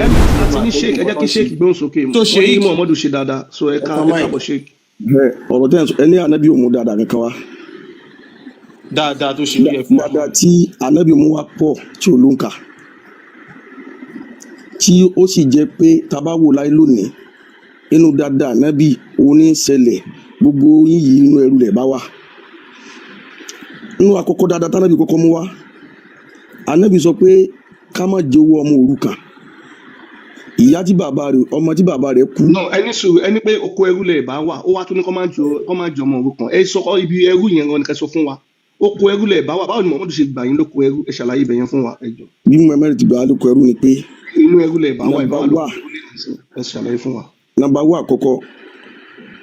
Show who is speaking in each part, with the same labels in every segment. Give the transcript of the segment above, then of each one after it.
Speaker 1: Ẹ àti ní sheik, ẹ jẹ́ kí sheik gbóhùn sókè.
Speaker 2: Tó
Speaker 1: Wọ́n ní
Speaker 2: sheik.
Speaker 1: Muhammadu ṣe dáadáa, so ẹ ká
Speaker 3: Ẹ
Speaker 1: ẹ
Speaker 3: mic.
Speaker 1: káàbọ̀, sheik.
Speaker 4: Ẹ ọ̀rọ̀ tẹ́ ẹ̀ sọ, ẹ ní ànábì ò mú dáadáa kankan wá.
Speaker 2: Dáadáa tó ṣe ló yẹ fún wa.
Speaker 4: Dáadáa tí ànábì mú wá pọ̀ tí ò ló ń kà, tí ó sì jẹ́ pé tá a bá wò láyé lónìí, inú dáadáa ànábì òun ní í ṣẹlẹ̀. Gbogbo yín yìí, inú ẹrù rẹ̀ bá wà. Inú àkọ́kọ́ dáadáa tánábì kọ́kọ́ mú wá, ànábì sọ pé ká má jẹ owó ọmọ òrukàn, ìyá tí bàbá rẹ̀, ọmọ tí bàbá rẹ̀ kú.
Speaker 1: No, ẹni sùúrù. Ẹni pé oko ẹrú lè bá wà, ó wá tún ní kọ́ máa jọ ọmọ òrukàn. Ẹ sọ ibi ẹrú yẹn gan ni kẹ́ sọ fún wa. Oko ẹrú lè bá wà, báwo ni Muhammadu ṣe gbà yín lóko ẹrú? Ẹ ṣàlàyé ibẹ̀ yẹn fún wa, ẹ jọ.
Speaker 4: Bí Muhammed ti gbà á lóko ẹrú ni pé
Speaker 1: Inú ẹrú lè bá wà, ẹ bá
Speaker 4: number
Speaker 1: wà lóko
Speaker 4: one
Speaker 1: ẹrú lè sìn, ẹ ṣàlàyé fún wa.
Speaker 4: Number one, àkọ́kọ́,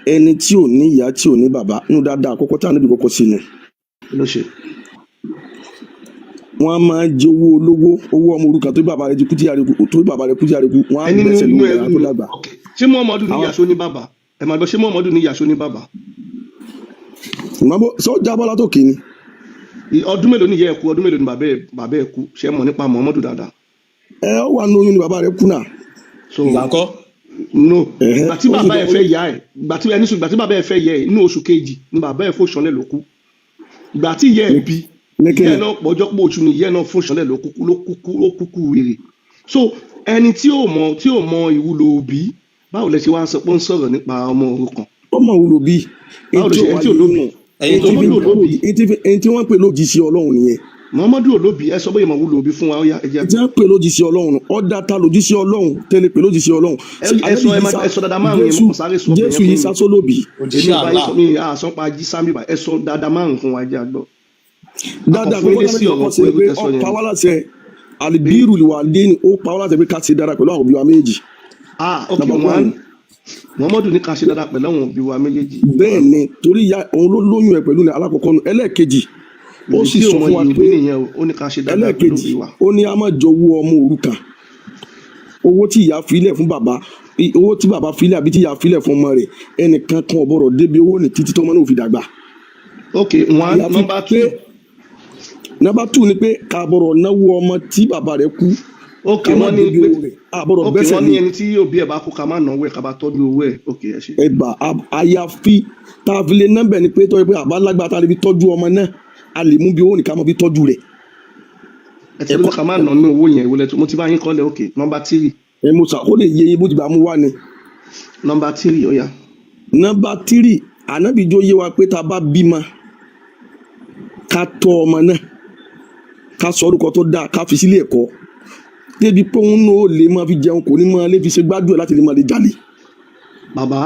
Speaker 4: ẹni tí ò ní ìyá, tí ò ní bàbá, nínú dáadáa àkọ́kọ́ tí ànábì kọ́kọ́ sínú,
Speaker 1: Kí ló ṣe?
Speaker 4: Wọ́n á máa jẹ owó olówó, owó ọmọ òrukàn tó bàbá rẹ̀ ti kú, tí ìyá rẹ̀ kú, tó bàbá rẹ̀ kú, tí ìyá rẹ̀ kú, wọ́n á
Speaker 1: Ẹni
Speaker 4: gbẹ́sẹ̀
Speaker 1: nínú
Speaker 4: lórí
Speaker 1: ẹrú
Speaker 4: ìyá tó
Speaker 1: ni.
Speaker 4: dàgbà.
Speaker 1: Ok, ṣé Muhammadu ní
Speaker 4: Àwọn
Speaker 1: ìyá, só ní bàbá? Ẹ máa gbọ́, ṣé Muhammadu ní ìyá, só ní bàbá?
Speaker 4: Ìmọ̀ sọ jábọ́ látòkè ni.
Speaker 1: Ọdún mélòó ni ìyá ẹ kú? Ọdún mélòó ni bàbá ẹ kú? Ṣé ẹ mọ̀ nípa Muhammadu dáadáa?
Speaker 4: Ẹ ó wà nínú oyún ni bàbá rẹ̀ kú náà.
Speaker 1: So
Speaker 2: Ìgbà ńkọ́?
Speaker 1: No.
Speaker 4: Ẹ̀hẹ́,
Speaker 1: Ìgbà tí
Speaker 4: ó sì
Speaker 1: bàbá ẹ
Speaker 4: sọ
Speaker 1: fẹ́ yá ẹ, ìgbà tí ẹni sùn, ìgbà tí bàbá ẹ fẹ́ yẹ ẹ, inú oṣù kejì ni bàbá ẹ fò ṣánlẹ̀ ló kú. Ìgbà tí ìyá ẹ
Speaker 4: ní
Speaker 1: bí
Speaker 4: ní
Speaker 1: ìyá ẹ
Speaker 4: kíni
Speaker 1: náà, pọ̀jọ́ pọ̀ oṣù ni ìyá ẹ náà fò ṣánlẹ̀ ló kúkú, ló kúkú, ló kúkú wèrè. So ẹni tí ò mọ ìwúlò òbí, báwo lẹ ṣe wá ń sọ pé ó ń sọ̀rọ̀ nípa ọmọ òrukàn?
Speaker 4: Ọmọ wúlò bí
Speaker 1: Báwo ló
Speaker 4: etí
Speaker 1: ṣe
Speaker 4: ò
Speaker 1: ẹni
Speaker 4: wá
Speaker 1: tí ò
Speaker 4: yé
Speaker 1: lóbi
Speaker 4: nù.
Speaker 2: Ẹ̀yin tó
Speaker 4: etí fi
Speaker 1: Muhammadu olóbi.
Speaker 4: Etí tí wọ́n pè lójíṣẹ́ Ọlọ́run nìyẹn.
Speaker 1: Muhammadu olóbi, ẹ sọ bóyá ìmọ̀ wúlò òbí fún wa. Ó yá, ẹ jẹ́
Speaker 4: Tí wọ́n pè lójíṣẹ́ Ọlọ́run, ọ̀dà ta lójíṣẹ́ Ọlọ́run tẹ́lẹ̀ pè lójíṣẹ́ Ọlọ́run?
Speaker 1: Ẹ
Speaker 4: Ṣé
Speaker 1: ẹ sọ
Speaker 4: Ànábì
Speaker 1: ẹ má
Speaker 4: Ìsá
Speaker 1: ẹ sọ dáadáa márùn yẹn.
Speaker 4: Jésù
Speaker 1: Mo kàn sáré sọ ọbẹ̀ yẹn
Speaker 4: Jésù
Speaker 1: fún mi.
Speaker 4: Ìsá sólóbì.
Speaker 1: Èmi
Speaker 2: Òjíṣẹ́
Speaker 1: ò bá yín
Speaker 2: Allah.
Speaker 1: sọ mi àsán pa jísá mi bá. Ẹ sọ dáadáa márùn fún wa, ẹ jẹ́ a gbọ́.
Speaker 4: Dáadáa
Speaker 1: Akọ̀ fún
Speaker 4: àkọ́kọ́
Speaker 1: ilé sí
Speaker 4: tánábì
Speaker 1: ọ̀rọ̀
Speaker 4: kọ́kọ́ ṣe
Speaker 1: pé ẹrú
Speaker 4: pé
Speaker 1: tẹ́sọ
Speaker 4: ó
Speaker 1: yẹn
Speaker 4: pa
Speaker 1: ni
Speaker 4: wá láṣẹ àlìbírù lìwàlídéènì, ó pa wá láṣẹ pé ká ṣe dáadáa pẹ̀lú àwọn òbí wa méjì.
Speaker 1: Ah, ok.
Speaker 4: Number
Speaker 1: One
Speaker 4: one.
Speaker 1: Muhammadu ní ká ṣe dáadáa pẹ̀lú àwọn òbí wa méjèèjì.
Speaker 4: Bẹ́ẹ̀ ni, torí ìyá òun ló lóyún ẹ pẹ̀lú ní alákọ̀ọ́kọ́ nu. Ẹlẹ́ẹ̀kejì, ó
Speaker 1: Èyí
Speaker 4: sì
Speaker 1: tí ò
Speaker 4: sọ
Speaker 1: mọ
Speaker 4: fún wa
Speaker 1: iyì òbí
Speaker 4: pé
Speaker 1: nìyẹn o. Ó ní ká ṣe dáadáa pẹ̀lú
Speaker 4: ẹlẹ́ẹ̀kejì,
Speaker 1: òbí wa.
Speaker 4: Ó ní a má jowú ọmọ òrukàn, owó tí ìyá filẹ̀ fún bàbá, owó tí bàbá filẹ̀ àbí tí ìyá filẹ̀ fún ọmọ rẹ̀, ẹnìkan kan ò gbọ́dọ̀ débi owó ní títí tọ́mọ náà ò fi dàgbà.
Speaker 1: Ok, one.
Speaker 4: Àyàfi
Speaker 1: Number
Speaker 4: pé
Speaker 1: two.
Speaker 4: Number two ni pé ká gbọ́dọ̀ náwó ọmọ tí bàbá rẹ̀ kú,
Speaker 1: Ok.
Speaker 4: ká má
Speaker 1: Wọ́n ní
Speaker 4: débi
Speaker 1: pé
Speaker 4: owó rẹ̀, a gbọ́dọ̀
Speaker 1: ok
Speaker 4: gbẹ́sẹ̀
Speaker 1: wọ́n ní
Speaker 4: lé.
Speaker 1: ẹni tí òbí ẹ̀ bá kú, ká má náwó ẹ̀, ká bá tọ́jú owó ẹ̀. Ok, ẹ ṣe.
Speaker 4: Ẹ̀bà àyàfi tá a fi lè nọ́mbẹ̀ ni pé tọ́jú pé àbá lágbára tá a lè fi tọ́jú ọmọ náà, a lè mú bí owó nìkan mọ́ fi tọ́jú rẹ̀.
Speaker 1: Ẹ ti ní ká má ná ní owó yẹn ìwọlẹ̀ tó mo ti bá yín kọ́lẹ̀. Ok, number three.
Speaker 4: Ẹ mo sà kó lè yé yín bó ti bá mú wá ni.
Speaker 1: Number three, ó yá.
Speaker 4: Number three, ànábì jó yé wa pé tá a bá bímọ, ká tọ́ ọmọ náà, ká sọ orúkọ tó dáa, ká fi sílé ẹ̀kọ́ débi pé òun náà ó lè máa fi jẹun, kò ní máa lè fi ṣe gbádùn ẹ̀ láti lè máa lè jalè.
Speaker 1: Bàbá,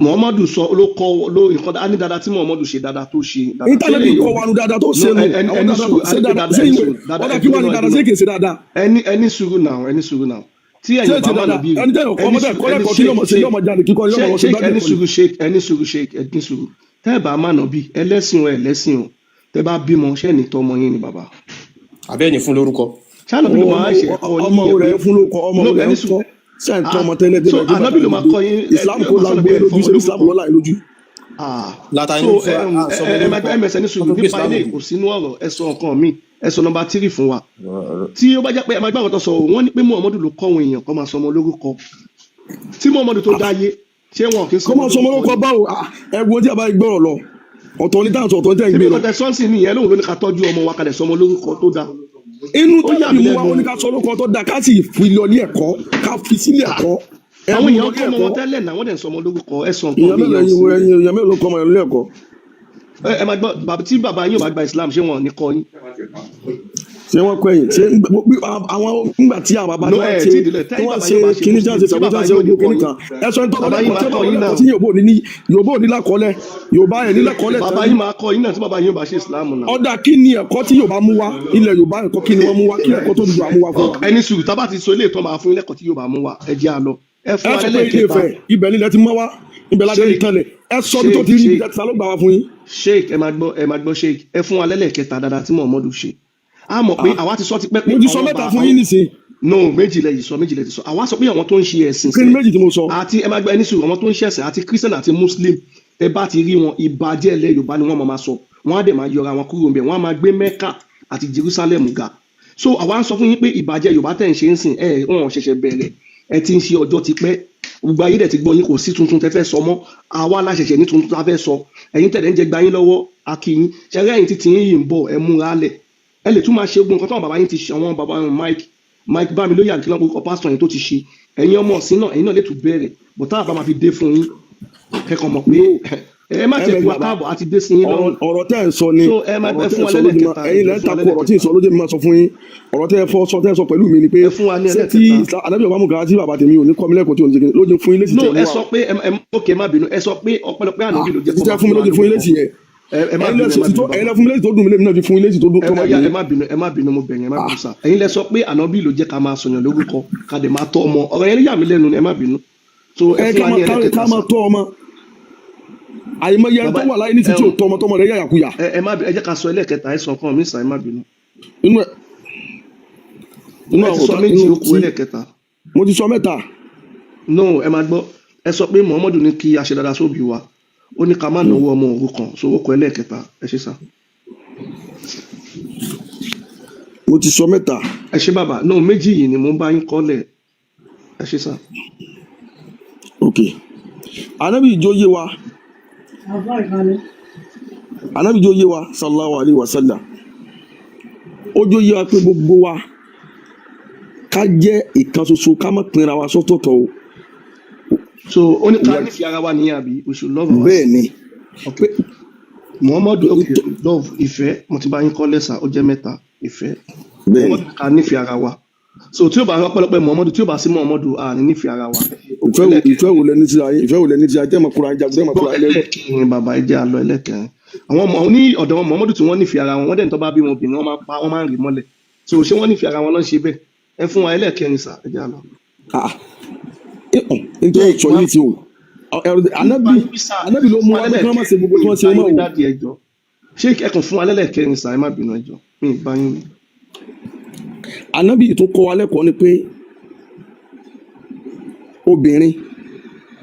Speaker 1: Muhammadu sọ ló kọ ló nǹkan á ní dáadáa tí Muhammadu ṣe, dáadáa tó ṣe, dáadáa
Speaker 4: Ìtànàbí kọ́ wa nu dáadáa tó ṣe
Speaker 1: No,
Speaker 4: nu
Speaker 1: ẹni
Speaker 4: àwọn
Speaker 1: ẹni
Speaker 4: dáadáa
Speaker 1: sùúrù
Speaker 4: tó ṣe
Speaker 1: á ní pé
Speaker 4: dáadáa
Speaker 1: dáadáa
Speaker 4: ṣé
Speaker 1: ẹni
Speaker 4: ìwé
Speaker 1: sùúrù dáadáa.
Speaker 4: Ọ̀dà kí wàá ní dáadáa, ṣé kìí ṣe dáadáa?
Speaker 1: Ẹni sùúrù náà, ẹni sùúrù náà. Tí
Speaker 4: Ṣé
Speaker 1: ẹ̀yin
Speaker 4: ṣe
Speaker 1: bá má
Speaker 4: dáadáa
Speaker 1: nàbí
Speaker 4: ẹni tẹ́ ọkọ
Speaker 1: ẹni
Speaker 4: ọmọdé
Speaker 1: sùúrù
Speaker 4: ẹ̀kọ́
Speaker 1: ẹni
Speaker 4: lẹ́kọ̀ọ́ kí yọmọ ṣe yọmọ jalè kíkọ́ yọmọ lọ ṣe
Speaker 1: sheik
Speaker 4: gbádùn
Speaker 1: ẹni
Speaker 4: ẹ̀kọ́ ni.
Speaker 1: sùúrù, sheik, ẹni sùúrù, sheik, ẹni sùúrù. Tẹ́ ẹ bá má nàbí ẹlẹ́sìn o, ẹlẹ́sìn o, tẹ́ bá bímọ, ṣẹ́ ní tọ́mọ yín ni bàbá?
Speaker 2: Àbẹ́ẹ̀ni fún lórúkọ.
Speaker 1: Ṣáà bí ló máa ṣe ẹ̀kọ́ yín
Speaker 4: Ọmọ
Speaker 1: yẹn
Speaker 4: rẹ̀
Speaker 1: pé
Speaker 4: fún lóko ọmọ
Speaker 1: no
Speaker 4: rẹ̀
Speaker 1: ẹni
Speaker 4: ń
Speaker 1: sùúrù
Speaker 4: kọ́ ṣe ń tọ́ ọmọ tẹ́lẹ̀
Speaker 1: So
Speaker 4: débẹ̀
Speaker 1: ànábì ló máa kọ́ yín
Speaker 4: Islam kó
Speaker 1: ẹ máa sọ̀rọ̀
Speaker 4: lágbó
Speaker 1: bí ẹ
Speaker 4: lójú
Speaker 1: fọmọ
Speaker 4: ṣe Islam
Speaker 1: lórúkọ.
Speaker 4: lọ́la yìí lójú.
Speaker 1: Ah,
Speaker 2: Látàrí
Speaker 1: so
Speaker 2: fún àsọmọ
Speaker 1: ẹ
Speaker 2: lórúkọ
Speaker 1: ẹ mẹsẹ̀ ní sùúrù
Speaker 2: wọ́n tó gbé
Speaker 1: nípa
Speaker 2: Islam
Speaker 1: ilé
Speaker 2: dé.
Speaker 1: kò sínú ọ̀rọ̀. Ẹ sọ nǹkan mi, ẹ sọ number three fún wa. Tí ó bá jẹ́ pé ẹ máa gbọ́ àwọn tó sọ o, wọ́n ní pé Muhammadu ló kọ́ àwọn èèyàn kó máa sọmọ lórúkọ. Tí Muhammadu tó dáyé, ṣé wọn kì í
Speaker 4: Kọ́
Speaker 1: sọmọ
Speaker 4: máa sọmọ
Speaker 1: lórúkọ
Speaker 4: lórúkọ
Speaker 1: ni?
Speaker 4: Báwo? Ah, ẹ wo tí a bá gbọ́rọ̀ lọ, ọ̀tọ̀ ní táwọn ọ̀tọ̀ ní tẹ́ ń
Speaker 1: Ṣebí
Speaker 4: gbé lọ.
Speaker 1: nǹkan tẹ sọ́ọ̀sì nìyẹn, lóhùn ló ní ká tọ́jú ọmọ wa kalẹ̀, sọmọ lórúkọ tó dáa.
Speaker 4: Inú
Speaker 1: Ó yà
Speaker 4: tàbí
Speaker 1: mí
Speaker 4: mú wa
Speaker 1: lẹ́nu.
Speaker 4: ó ní ká sọ lórúkọ tó dáa, ká sì fi lọ ní ẹ̀kọ́, ká fi sílé ẹ̀kọ́, ẹ
Speaker 1: Àwọn
Speaker 4: mú
Speaker 1: èèyàn
Speaker 4: lọ ní
Speaker 1: kọ́ ọmọ
Speaker 4: ẹ̀kọ́.
Speaker 1: wọn tẹ́lẹ̀ náà, wọ́n dẹ̀ ń sọmọ lórúkọ. Ẹ sọ nǹkan
Speaker 4: Èèyàn
Speaker 1: mi
Speaker 4: mélòó
Speaker 1: yẹn
Speaker 4: ẹyin
Speaker 1: sí.
Speaker 4: ẹyin èèyàn mélòó kọ́ ọmọ ilé ẹ̀kọ́?
Speaker 1: Ẹ máa gbọ́ bàbá, tí bàbá yín ò bá gba Islam, ṣé wọn ò ní kọ́ yín?
Speaker 4: Ṣé wọ́n kọ́ ẹ̀yìn ṣé àwọn nígbà tí àwọn bàbá
Speaker 1: No,
Speaker 4: tí wọ́n
Speaker 1: ẹ
Speaker 4: ṣe
Speaker 1: tí ìdílé
Speaker 4: tí
Speaker 1: tẹ́yìn
Speaker 4: wọ́n
Speaker 1: bàbá
Speaker 4: ṣe
Speaker 1: yín ò bá ṣe
Speaker 4: kíní tí wọ́n ṣe
Speaker 1: Muslim, tí
Speaker 4: ṣàgbọ́n tí
Speaker 1: bàbá
Speaker 4: wọ́n ṣe
Speaker 1: yín ò ní
Speaker 4: ogun
Speaker 1: kọ́
Speaker 4: kíní
Speaker 1: yín.
Speaker 4: kan, ẹ sọ ní tọ́kọ
Speaker 1: Bàbá yín
Speaker 4: lẹ́kọ̀ọ́
Speaker 1: máa
Speaker 4: tí
Speaker 1: kọ́
Speaker 4: bàbá
Speaker 1: yín
Speaker 4: lẹ́kọ̀ọ́
Speaker 1: náà.
Speaker 4: tí Yorùbá ò ní ní, Yorùbá ò ní lákọọ́lẹ̀, Yorùbá ẹ̀ ní lákọọ́lẹ̀
Speaker 1: Bàbá
Speaker 4: tán.
Speaker 1: yín máa kọ́ yín náà tí bàbá yín ò bá ṣe Islam náà.
Speaker 4: Ọ̀dà, kí ni ẹ̀kọ́ tí Yorùbá mú wá ilẹ̀ Yorùbá? Ẹ̀kọ́ kí ni wọ́n mú wá? Kí ẹ̀kọ́ tó dùn àmú wá fún wa?
Speaker 1: Ẹni sùúrù, tá bá ti sọ ilé ìtọ́, máa fún yín lẹ́kọ̀ọ́ tí yóò bá mú wa. Ẹ jẹ́ á lọ. Ẹ fún
Speaker 4: Ẹ
Speaker 1: wa
Speaker 4: sọ pé Ilé
Speaker 1: lẹ́lẹ́kẹta.
Speaker 4: Ifẹ̀, ibẹ̀ nílẹ̀ ti mọ́ wá, ibẹ̀ láti
Speaker 1: Sheik
Speaker 4: tán lẹ̀. Ẹ sọ bí tó
Speaker 1: sheik
Speaker 4: ti rí ibi
Speaker 1: sheik
Speaker 4: tẹ́tí ta ló gbà wá fún yín.
Speaker 1: Sheik, ẹ máa gbọ́, ẹ máa gbọ́, sheik. Ẹ fún wa lẹ́lẹ́kẹta dáadáa tí Muhammadu ṣe. A mọ̀ pé
Speaker 4: Ah,
Speaker 1: àwa ti sọ tipẹ́ pé
Speaker 4: mo ti sọ
Speaker 1: àwọn
Speaker 4: mẹ́ta
Speaker 1: bá
Speaker 4: fún
Speaker 1: àwọn
Speaker 4: yín nísìnyí.
Speaker 1: No, méjì lẹ yìí sọ, méjì lẹ ti sọ. Àwa sọ pé àwọn tó ń ṣe ẹ̀sìn
Speaker 4: Kí ni
Speaker 1: sẹ́
Speaker 4: méjì tí mo sọ?
Speaker 1: Àti ẹ máa gbọ́, ẹni sùúrù. Àwọn tó ń ṣẹ̀sìn, àti Christian àti Muslim, ẹ bá ti rí wọn, ìbàjẹ́ ilẹ̀ Yorùbá ni wọ́n máa sọ. Wọ́n á dẹ̀ máa yọra wọn kúrò ńbẹ̀, wọ́n á máa gbé Mecca àti Jerusalem ga. So àwa ń sọ fún yín pé ìbàjẹ́ Yorùbá tẹ̀ ń ṣe ń sìn, ẹ wọn ò ṣẹ̀ṣẹ̀ bẹ̀rẹ̀, ẹ ti ń ṣe ọjọ́ ti pẹ́. Gbogbo ayé dẹ̀ ti gbọ́ yín, kò sí tuntun tẹ́ fẹ́ sọ mọ́. Àwa la ṣẹ̀ṣẹ̀ ní tuntun tá fẹ́ sọ. Ẹ̀yin tẹ̀lé ń jẹ gba yín lọ́wọ́, a kí yín. Ṣẹlẹ̀ ẹ̀yin títí yín yìí ń bọ̀, ẹ múra lẹ̀. Ẹ lè tún máa ṣe ogun nǹkan táwọn bàbá yín ti ṣe, àwọn bàbá Mike Bámilóyè àti kílọ̀ pásítọ̀ yẹn tó ti ṣe. Ẹ̀yin ọmọ ọ̀sìn náà, ẹ̀yin náà lè tún bẹ̀rẹ̀, bọ̀ tá a bá máa fi dé fún yín, kẹ́kọ̀ọ́ mọ̀ pé ẹ má tẹ̀
Speaker 4: Ms
Speaker 1: kú wa
Speaker 4: bàbá,
Speaker 1: káàbọ̀ àti dé sí yín
Speaker 4: ọ̀rọ̀
Speaker 1: lọ́rùn.
Speaker 4: Ọ̀rọ̀ tẹ́ ẹ̀ ń sọ ni
Speaker 1: So ẹ má
Speaker 4: ọ̀rọ̀
Speaker 1: ẹ
Speaker 4: tẹ́
Speaker 1: fún
Speaker 4: ẹ̀
Speaker 1: wa
Speaker 4: sọ lójú ma
Speaker 1: lẹ́lẹ́kẹta.
Speaker 4: Ẹ̀yin
Speaker 1: Ẹ
Speaker 4: lẹ́ ń
Speaker 1: fún wa
Speaker 4: takò ọ̀rọ̀ tí ì
Speaker 1: lẹ́lẹ́kẹta.
Speaker 4: sọ lójú mi, máa sọ fún yín. Ọ̀rọ̀ tẹ́ ẹ fọ́ sọ, tẹ́ ẹ sọ pẹ̀lú mi ni pé
Speaker 1: Ẹ fún wa ní
Speaker 4: ṣé tí
Speaker 1: ẹlẹ́kẹta.
Speaker 4: Ànábì ọba mú kan tí bàbá tèmi ò ní kọ́ mi lẹ́kọ̀ọ́ tí ò ní ṣe kíni lójú fún yín lésì
Speaker 1: No,
Speaker 4: tẹ̀ mú
Speaker 1: ẹ
Speaker 4: wa
Speaker 1: sọ
Speaker 4: o.
Speaker 1: pé ẹ ok, má bínú. Ẹ sọ pé ọpẹ́lọpẹ́ Ànábì ló jẹ́
Speaker 4: Èsì
Speaker 1: kó
Speaker 4: tẹ́
Speaker 1: máa
Speaker 4: fún mi
Speaker 1: fún wa
Speaker 4: lójú fún yín
Speaker 1: lórúkọ.
Speaker 4: lésì yẹn.
Speaker 1: Ẹ má
Speaker 4: Ẹ̀yin
Speaker 1: bínú,
Speaker 4: lẹ
Speaker 1: ẹ má
Speaker 4: sọ
Speaker 1: bínú
Speaker 4: ẹ̀yin
Speaker 1: bàbá.
Speaker 4: lẹ fún mi lésì tó dùn mí, lèmi náà fi fún yín lésì tó dùn
Speaker 1: Ẹ
Speaker 4: tó má
Speaker 1: ẹ ya
Speaker 4: dùn
Speaker 1: ẹ
Speaker 4: yín.
Speaker 1: má bínú, ẹ má bínú, mo bẹ̀ yín, ẹ má bínú sá. Ẹ̀yin lẹ sọ pé Ànábì ló jẹ́ ká máa sọ̀yàn lórúkọ, ká dẹ̀ máa tọ́ ọmọ. Ọ̀rọ̀ yẹn yà mí lẹ́nu ni, ẹ má bínú. So ẹ
Speaker 4: Ẹ
Speaker 1: fún
Speaker 4: ká
Speaker 1: wa
Speaker 4: máa
Speaker 1: ní
Speaker 4: ká
Speaker 1: ẹlẹ́kẹta
Speaker 4: ká
Speaker 1: sá.
Speaker 4: máa tọ́ ọmọ, àìmọye ẹni
Speaker 1: Bàbá
Speaker 4: tó wà láyé nísìsiyìí
Speaker 1: ẹ
Speaker 4: tí ò tọ́ ọmọ, tọmọ rẹ̀ yàyàkuyà.
Speaker 1: Ẹ má bínú, ẹ jẹ́ ká sọ ẹlẹ́kẹta. Ẹ sọ nǹkan mi sá, ẹ má bínú.
Speaker 4: Inú ẹ inú
Speaker 1: Ẹ ti
Speaker 4: àwọn
Speaker 1: sọ
Speaker 4: ọ̀tá
Speaker 1: méjì,
Speaker 4: inú
Speaker 1: ó kù
Speaker 4: tí
Speaker 1: ẹlẹ́kẹta.
Speaker 4: Mo ti sọ mẹ́ta.
Speaker 1: No, ẹ máa gbọ́. Ẹ sọ pé Muhammadu ní kí a ṣe dáadáa sóbì wa, ó ní ká má náwó ọmọ òrukàn, so ó kọ ẹlẹ́ẹ̀kẹta. Ẹ ṣé sá.
Speaker 4: Mo ti sọ mẹ́ta.
Speaker 1: Ẹ ṣé bàbá. No, méjì yìí ni mo ń bá yín kọ́lẹ̀. Ẹ ṣé sá.
Speaker 4: Ok, Ànábì ìjọ yé wa, Ànábì ìjọ yé wa, sallallahu alayhi wa sallam, ó jọ yé wa pé gbogbo wa ká jẹ́ ìkan ṣoṣo, ká má pinra wa sọ́tọ̀ọ̀tọ̀ o.
Speaker 1: So ó ní ká nífẹ̀ẹ́ ara wa nìyẹn, àbí? We should love
Speaker 4: Bẹ́ẹ̀
Speaker 1: ourselves.
Speaker 4: ni.
Speaker 1: Ok.
Speaker 4: Pé
Speaker 1: Muhammadu, ok, love, ìfẹ́, mo ti bá yín kọ́lẹ̀ sá, ó jẹ́ mẹ́ta, ìfẹ́.
Speaker 4: Bẹ́ẹ̀ ni.
Speaker 1: Muhammadu ní ká nífẹ̀ẹ́ ara wa, so tí ó bá ọpẹ́lọpẹ́ Muhammadu, tí ó bá sí Muhammadu, a ní nífẹ̀ẹ́ ara wa. Ó kọ
Speaker 4: Ìfẹ́ wo
Speaker 1: ẹlẹ́ẹ̀kẹrin.
Speaker 4: Ìfẹ́ wo lẹ ní síra yín? Ìfẹ́ wo lẹ ní síra yín tẹ́ ẹ máa kóra yín jagun, tẹ́ ẹ máa
Speaker 1: Gbọ́
Speaker 4: kóra yín lẹ́rú?
Speaker 1: ẹlẹ́ẹ̀kẹrin bàbá, ẹ jẹ́ àlọ́ ẹlẹ́ẹ̀kẹrin. Àwọn ọmọ ní ọ̀dọ̀ wọn, Muhammadu tí wọ́n nífẹ̀ẹ́ ara wọn, wọ́n dẹ̀ ní tó bá bí wọn obìnrin, wọ́n máa pa wọ́n, máa ń rì mọ́lẹ̀. So ṣé wọ́n nífẹ̀ẹ́ ara wọn lọ́n ṣe bẹ́ẹ̀? Ẹ fún wa ẹlẹ́ẹ̀kẹrin sà, ẹ jẹ́ àlọ́.
Speaker 4: Ah, nítorí sọ yìí tí o Ànábì Ànábì ló
Speaker 1: Fún
Speaker 4: mú
Speaker 1: wa
Speaker 4: wa pé kí wọ́n má ṣe gbogbo
Speaker 1: lẹ́lẹ́kẹrin,
Speaker 4: tí
Speaker 1: mi
Speaker 4: wọ́n
Speaker 1: ì
Speaker 4: ṣe
Speaker 1: bá
Speaker 4: mọ́
Speaker 1: yín wí
Speaker 4: o.
Speaker 1: daddy, ẹ jọ̀ọ́. Ṣé ẹ kàn fún wa lẹ́lẹ́kẹrin sà, ẹ má bínú, ẹ jọ̀ọ́, mi ì bá yín wí.
Speaker 4: Ànábì tó kọ́ wa lẹ́kọ̀ọ́ ni pé obìnrin,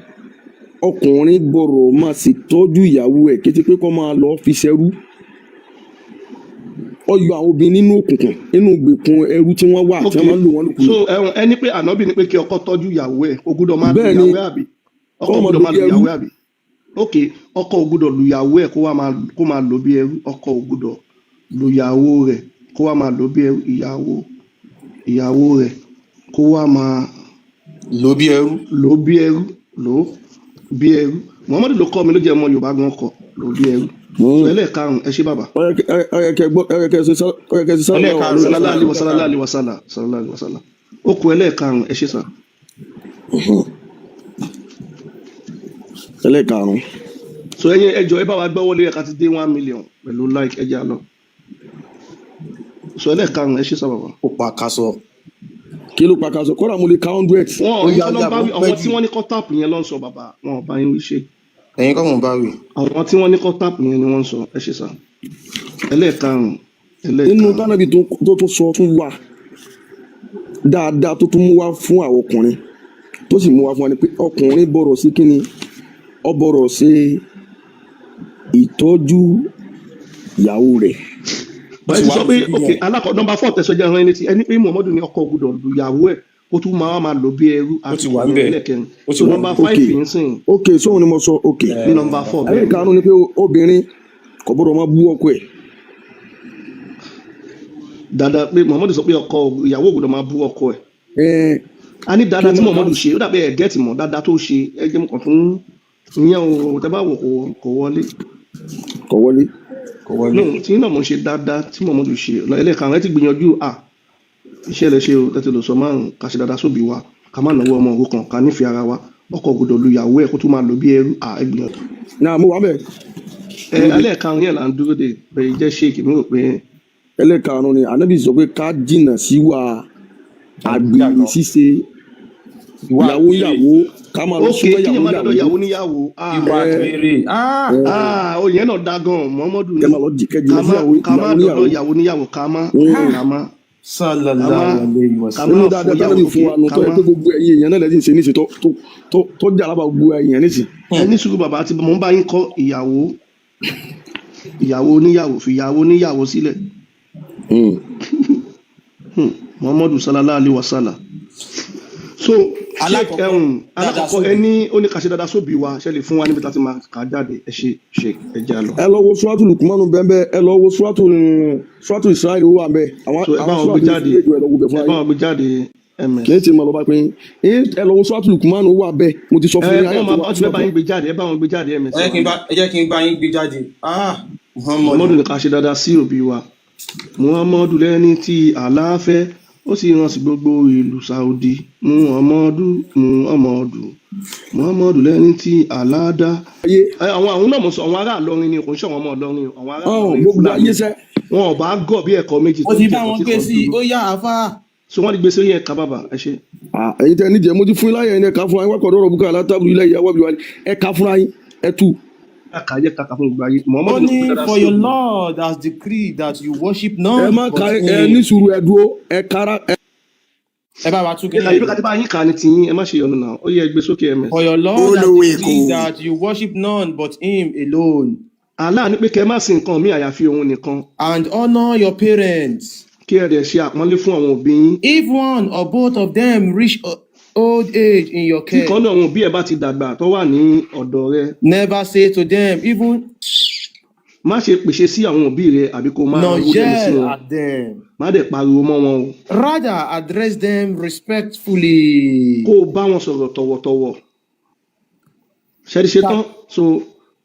Speaker 4: ọkùnrin gbọ́dọ̀ máa ṣètọ́jú ìyàwó ẹ̀, kété pé kó máa lọ fi ṣẹrú. Ó yọ àwọn obìnrin nínú òkùnkùn, nínú ìgbèkùn ẹrú tí wọ́n wà, tí
Speaker 1: Ok,
Speaker 4: wọ́n máa ń lò wọ́n lòkulò.
Speaker 1: So ẹ̀wọ̀n ẹ ní pé Ànábì ní pé kí ọkọ tọ́jú ìyàwó ẹ̀, kò gbúdọ̀ máa lu
Speaker 4: Bẹ́ẹ̀ ni.
Speaker 1: ìyàwó ẹ̀, àbí? Ọkọ
Speaker 4: Kó
Speaker 1: ò
Speaker 4: máa
Speaker 1: gbúdọ̀
Speaker 4: lò
Speaker 1: máa
Speaker 4: bí
Speaker 1: lu
Speaker 4: ẹrú.
Speaker 1: ìyàwó ẹ̀, àbí? Ok, ọkọ ò gbúdọ̀ lu ìyàwó ẹ̀ kó wá máa kó máa lò bí ẹrú. Ọkọ ò gbúdọ̀ lu ìyàwó rẹ̀ kó wá máa lò bí ẹrú. Ìyàwó rẹ̀ kó wá máa
Speaker 2: Lò bí ẹrú.
Speaker 1: Lò bí ẹrú, lò bí ẹrú. Muhammadu ló kọ́ mi, ló jẹ́ ọmọ Yorùbá gan kọ lò bí ẹrú. So ẹlẹ́ẹ̀karùn-ún, ẹ ṣé bàbá.
Speaker 4: Ó yẹ kẹ́ gbọ́, ó yẹ kẹ́ ṣe ó yẹ kẹ́ ṣe sallallahu
Speaker 2: Ẹlẹ́ẹ̀karùn-ún.
Speaker 4: alaihi
Speaker 1: Sallallahu alaihi
Speaker 4: wasallam.
Speaker 1: Wasallam, alaihi wasallam, sallallahu alaihi wasallam. Ó kù ẹlẹ́ẹ̀karùn-ún, ẹ ṣé sà.
Speaker 4: Ẹlẹ́ẹ̀karùn-ún.
Speaker 1: So ẹ̀yin ẹ jọ̀ọ́, ẹ bá wa gbọ́wọ́ lé ẹ̀ka ti dé 1 million pẹ̀lú like, ẹ jẹ́ á lọ. So ẹlẹ́ẹ̀karùn-ún, ẹ ṣé sà bàbá.
Speaker 2: Ó pa kaṣọ.
Speaker 4: Kí ló pa ká sọ? Kódà mo lè ka 100.
Speaker 1: Wọn
Speaker 2: Ó
Speaker 1: ò
Speaker 2: yá
Speaker 1: yín
Speaker 2: ó yá
Speaker 1: kọ́ ló ń bá
Speaker 2: mo
Speaker 1: wí,
Speaker 2: pẹ́
Speaker 1: àwọn tí
Speaker 2: jù.
Speaker 1: wọ́n ní kọ́ tap yẹn ló ń sọ bàbá, wọn ò bá yín wí ṣe.
Speaker 2: Ẹ̀yin kọ́ mò ń bá wí.
Speaker 1: Àwọn tí wọ́n ní kọ́ tap yẹn ni wọ́n ń sọ. Ẹ ṣé sà. Ẹlẹ́ẹ̀karùn-ún,
Speaker 4: Nínú
Speaker 1: ẹlẹ́ẹ̀karùn-ún.
Speaker 4: tánàbì tó tún sọ fún wa dáadáa, tó tún mú wá fún àwọn ọkùnrin, tó sì mú wá fún wa ni pé ọkùnrin bọ̀rọ̀ sí kíni, ọ bọ̀rọ̀ sí ìtọ́jú ìyàwó rẹ̀.
Speaker 2: Ó
Speaker 1: Báyìí
Speaker 2: ti
Speaker 1: ti
Speaker 2: wà
Speaker 1: sọ
Speaker 2: ní
Speaker 1: pé
Speaker 2: fídíò
Speaker 1: ok,
Speaker 2: yẹn.
Speaker 1: alákọ̀ number four tẹ̀sán jẹ́ ẹran létí ẹni pé Muhammadu ní ọkọ gbọ́dọ̀ lu ìyàwó ẹ̀ kó tún máa máa lò bí ẹrú,
Speaker 2: Ó
Speaker 1: àti
Speaker 2: ti wà
Speaker 1: ìyẹn
Speaker 2: ńbẹ̀.
Speaker 1: ẹlẹ́ẹ̀kẹrin.
Speaker 2: Ó ti
Speaker 1: So
Speaker 2: wà
Speaker 1: number
Speaker 2: ńbẹ̀.
Speaker 4: Ok
Speaker 1: five yìí ń sìn
Speaker 4: Ok, sóhun ni mo sọ, ok.
Speaker 1: Ní number four, bẹ́ẹ̀ ni.
Speaker 4: Ẹlẹ́ẹ̀karùn-ún ni pé obìnrin kò gbọ́dọ̀ máa bú ọkọ ẹ̀.
Speaker 1: Dáadáa pé Muhammadu sọ pé ọkọ ìyàwó gbọ́dọ̀ máa bú ọkọ ẹ̀.
Speaker 4: Ẹ
Speaker 1: A ní
Speaker 4: kí
Speaker 1: dáadáa tí
Speaker 4: máa
Speaker 1: Muhammadu ṣe, ó dàbí ẹ̀ gẹ́tì mọ̀ dáadáa tó ṣe. Ẹ jẹ́ mo kàn tún ìyẹn o, tẹ́ bá wò kò wọlé.
Speaker 4: Kò wọlé.
Speaker 2: Kò wọlé.
Speaker 1: No, tí náà mo ń ṣe dáadáa tí Muhammadu ṣe ẹlẹ́ẹ̀karùn-ún. Ẹ ti gbìyànjú à iṣẹ́ lẹ ṣe o, tẹ́tí lò sọ márùn-ún: ká ṣe dáadáa sóbì wa, ká má náwó ọmọ òrukàn, ká nífẹ̀ẹ́ ara wa, ọkọ gbọ́dọ̀ lu ìyàwó ẹ̀ kó tún máa lò bí ẹrú. À, ẹ gbìyànjú.
Speaker 4: Náà mo wà bẹ́ẹ̀.
Speaker 1: Ẹ ẹlẹ́ẹ̀karùn-ún yẹn là ń dúró de bẹ́ẹ̀ jẹ́ ṣéèkì mi rò pé.
Speaker 4: Ẹlẹ́ẹ̀karùn-ún ni Ànábì sọ pé ká jìnnà sí wa àgbèrè
Speaker 2: Jàgídíjàgan.
Speaker 4: ṣíṣe.
Speaker 2: Ìwà
Speaker 4: Ìyàwó
Speaker 2: àgbèrè.
Speaker 4: ìyàwó, ká máa lọ
Speaker 1: Ok,
Speaker 4: súnmọ́
Speaker 1: kí
Speaker 4: ìyàwó
Speaker 1: ni máa dọ́dọ̀
Speaker 4: ìyàwó.
Speaker 1: Ìyàwó níyàwó, ah.
Speaker 2: Ìwà
Speaker 4: Ẹ
Speaker 2: àgbèrè. Ah!
Speaker 4: Ẹ
Speaker 1: Ah, ó yẹn náà da gan. Muhammadu
Speaker 4: kẹ
Speaker 1: ní
Speaker 4: máa lọ kẹ
Speaker 1: ká
Speaker 4: jìnnà sí
Speaker 1: má
Speaker 4: ìyàwó
Speaker 1: ká má
Speaker 4: ìyàwó
Speaker 1: dọ́dọ̀
Speaker 4: níyàwó.
Speaker 1: Ìyàwó níyàwó, ká má ká má ká
Speaker 2: Sallallahu
Speaker 1: má
Speaker 2: alayhi wa
Speaker 1: ká
Speaker 2: sallam.
Speaker 1: má
Speaker 4: Nínú dáadáa
Speaker 1: fún
Speaker 4: tánàbì
Speaker 1: ìyàwó
Speaker 4: fún
Speaker 1: ok
Speaker 4: wa nù
Speaker 1: ká
Speaker 4: tó yẹ
Speaker 1: má
Speaker 4: pé gbogbo ẹ̀yin èèyàn náà lẹ́sìn ṣe níṣe tó jà lábàá gbogbo ẹ̀yin èèyàn níṣe.
Speaker 1: Ẹ ní sùúrù bàbá, àti mò ń bá yín kọ́ ìyàwó ìyàwó oníyàwó, fi ìyàwó oníyàwó sílẹ̀. Muhammadu sallallahu alaihi wasallam. So sheik,
Speaker 2: Alákọ̀ọ́kọ́,
Speaker 1: ẹhùn
Speaker 2: dáadáa
Speaker 1: alákọ̀ọ́kọ́,
Speaker 2: sóbì.
Speaker 1: Ẹni ó ní ká ṣe dáadáa sóbì wa, ṣe lè fún wa níbi tá a ti máa kà á jáde? Ẹ ṣe sheik, ẹ jẹ́ á lọ.
Speaker 4: Ẹ lọ wo suratu Lukumanu bẹ́ẹ̀, ẹ lọ wo suratu Israel wà bẹ́ẹ̀. Àwọn
Speaker 1: So ẹ bá
Speaker 4: àwọn
Speaker 1: wọn gbé
Speaker 4: suratu
Speaker 1: jáde,
Speaker 4: méjèèjì, ẹ lọ wo bẹ̀
Speaker 1: ẹ
Speaker 4: fúnra
Speaker 1: bá
Speaker 4: yín.
Speaker 1: wọn gbé jáde, ms.
Speaker 4: Kì í ṣe mọ̀ lọ́ba pé ẹ lọ wo suratu Lukumanu wà bẹ́ẹ̀, mo ti sọ
Speaker 1: Ẹ
Speaker 4: fún yín
Speaker 1: wọn
Speaker 4: ayé
Speaker 1: máa
Speaker 4: tó
Speaker 1: bá ti fẹ́ bá yín gbé jáde, ẹ bá wọn gbé jáde, ms.
Speaker 2: Ẹ jẹ́ kí n bá, ẹ jẹ́ kí n bá yín gbé jáde. Ah, Muhammadu.
Speaker 1: Muhammadu ní ká ṣe dáadáa sí òbí wa. Muhammadu lẹ́ni tí Allah fẹ́, ó sì rán sí gbogbo ìlú Saudi. Muhammadu, Muhammadu, Muhammadu lẹ́ni tí Allah dá.
Speaker 4: Ayé.
Speaker 1: Ẹ, àwọn náà mo sọ, àwọn ará Ìlọrin ni, kò ń ṣe àwọn ọmọ Ìlọrin o, àwọn ará
Speaker 4: Ọ̀hún
Speaker 1: Ìlọrin
Speaker 4: gbogbo
Speaker 1: Fúlàní
Speaker 4: ayé sẹ́.
Speaker 1: wọn ò bá gọ̀ bí ẹ̀kọ́ méjì
Speaker 2: Mo
Speaker 1: tó
Speaker 2: ti
Speaker 1: ń
Speaker 2: bá
Speaker 1: jẹ̀kọ́
Speaker 2: wọn
Speaker 1: tí
Speaker 2: gbé
Speaker 1: kan
Speaker 2: sí i,
Speaker 1: dúró.
Speaker 2: ó yá àáfà.
Speaker 1: So wọ́n ti gbé sórí ẹ̀ka bàbà, ẹ ṣe.
Speaker 4: Ah, ẹ̀yin tẹ́ níjẹ́, mo ti fún yín láyé, ẹ̀yin ẹ̀ka fúnra yín wákọ̀ ọ̀dọ́rọ̀ bùkà látàbí ilẹ̀ ìyàwó àbíwá ẹ̀ka fúnra yín ẹ̀ tú.
Speaker 1: Kàkà yẹ kàkà fún gbogbo ayé.
Speaker 2: Ó
Speaker 1: Muhammadu ní
Speaker 2: ní
Speaker 1: kó dáadáa
Speaker 2: for
Speaker 1: sí
Speaker 2: your
Speaker 1: òbí wa.
Speaker 2: Lord has decreed that you worship
Speaker 4: Ẹ
Speaker 2: none
Speaker 4: má
Speaker 2: but
Speaker 4: ka, ẹ
Speaker 2: him.
Speaker 4: ní sùúrù, ẹ dúró, ẹ kára ẹ.
Speaker 2: Ẹ bá wa tún
Speaker 1: Ẹ
Speaker 2: kíní
Speaker 1: kà yí
Speaker 2: yẹn.
Speaker 1: pé ká ti bá yín kà ní tiyín, ẹ má ṣe yọnu náà, ó yẹ gbé sókè, ms.
Speaker 2: For your Lord has
Speaker 3: Olówó
Speaker 2: decreed
Speaker 3: Èkó.
Speaker 2: that you worship none but him alone,
Speaker 1: Allah ní pé kẹ́ ẹ má sin nǹkan míì àyàfi òun nìkan,
Speaker 2: and honor your parents.
Speaker 1: kí ẹ dẹ̀ ṣe àpọ́nlé fún àwọn òbí yín.
Speaker 2: If one or both of them reach old age in your
Speaker 1: Tí
Speaker 2: care,
Speaker 1: kan náà àwọn òbí ẹ bá ti dàgbà tó wà ní ọ̀dọ̀ rẹ,
Speaker 2: never say to them, even
Speaker 1: má ṣe pèsè sí àwọn òbí rẹ àbí kó máa
Speaker 2: nor
Speaker 1: wú lẹ́nu sí
Speaker 2: yell
Speaker 1: wọn,
Speaker 2: at them.
Speaker 1: má dẹ̀ pariwo mọ́ wọn o.
Speaker 2: Rather, address them respectfully.
Speaker 1: Kó o bá wọn sọ̀rọ̀ tọ̀wọ̀tọ̀wọ̀. Ṣẹ́ni ṣe tán, so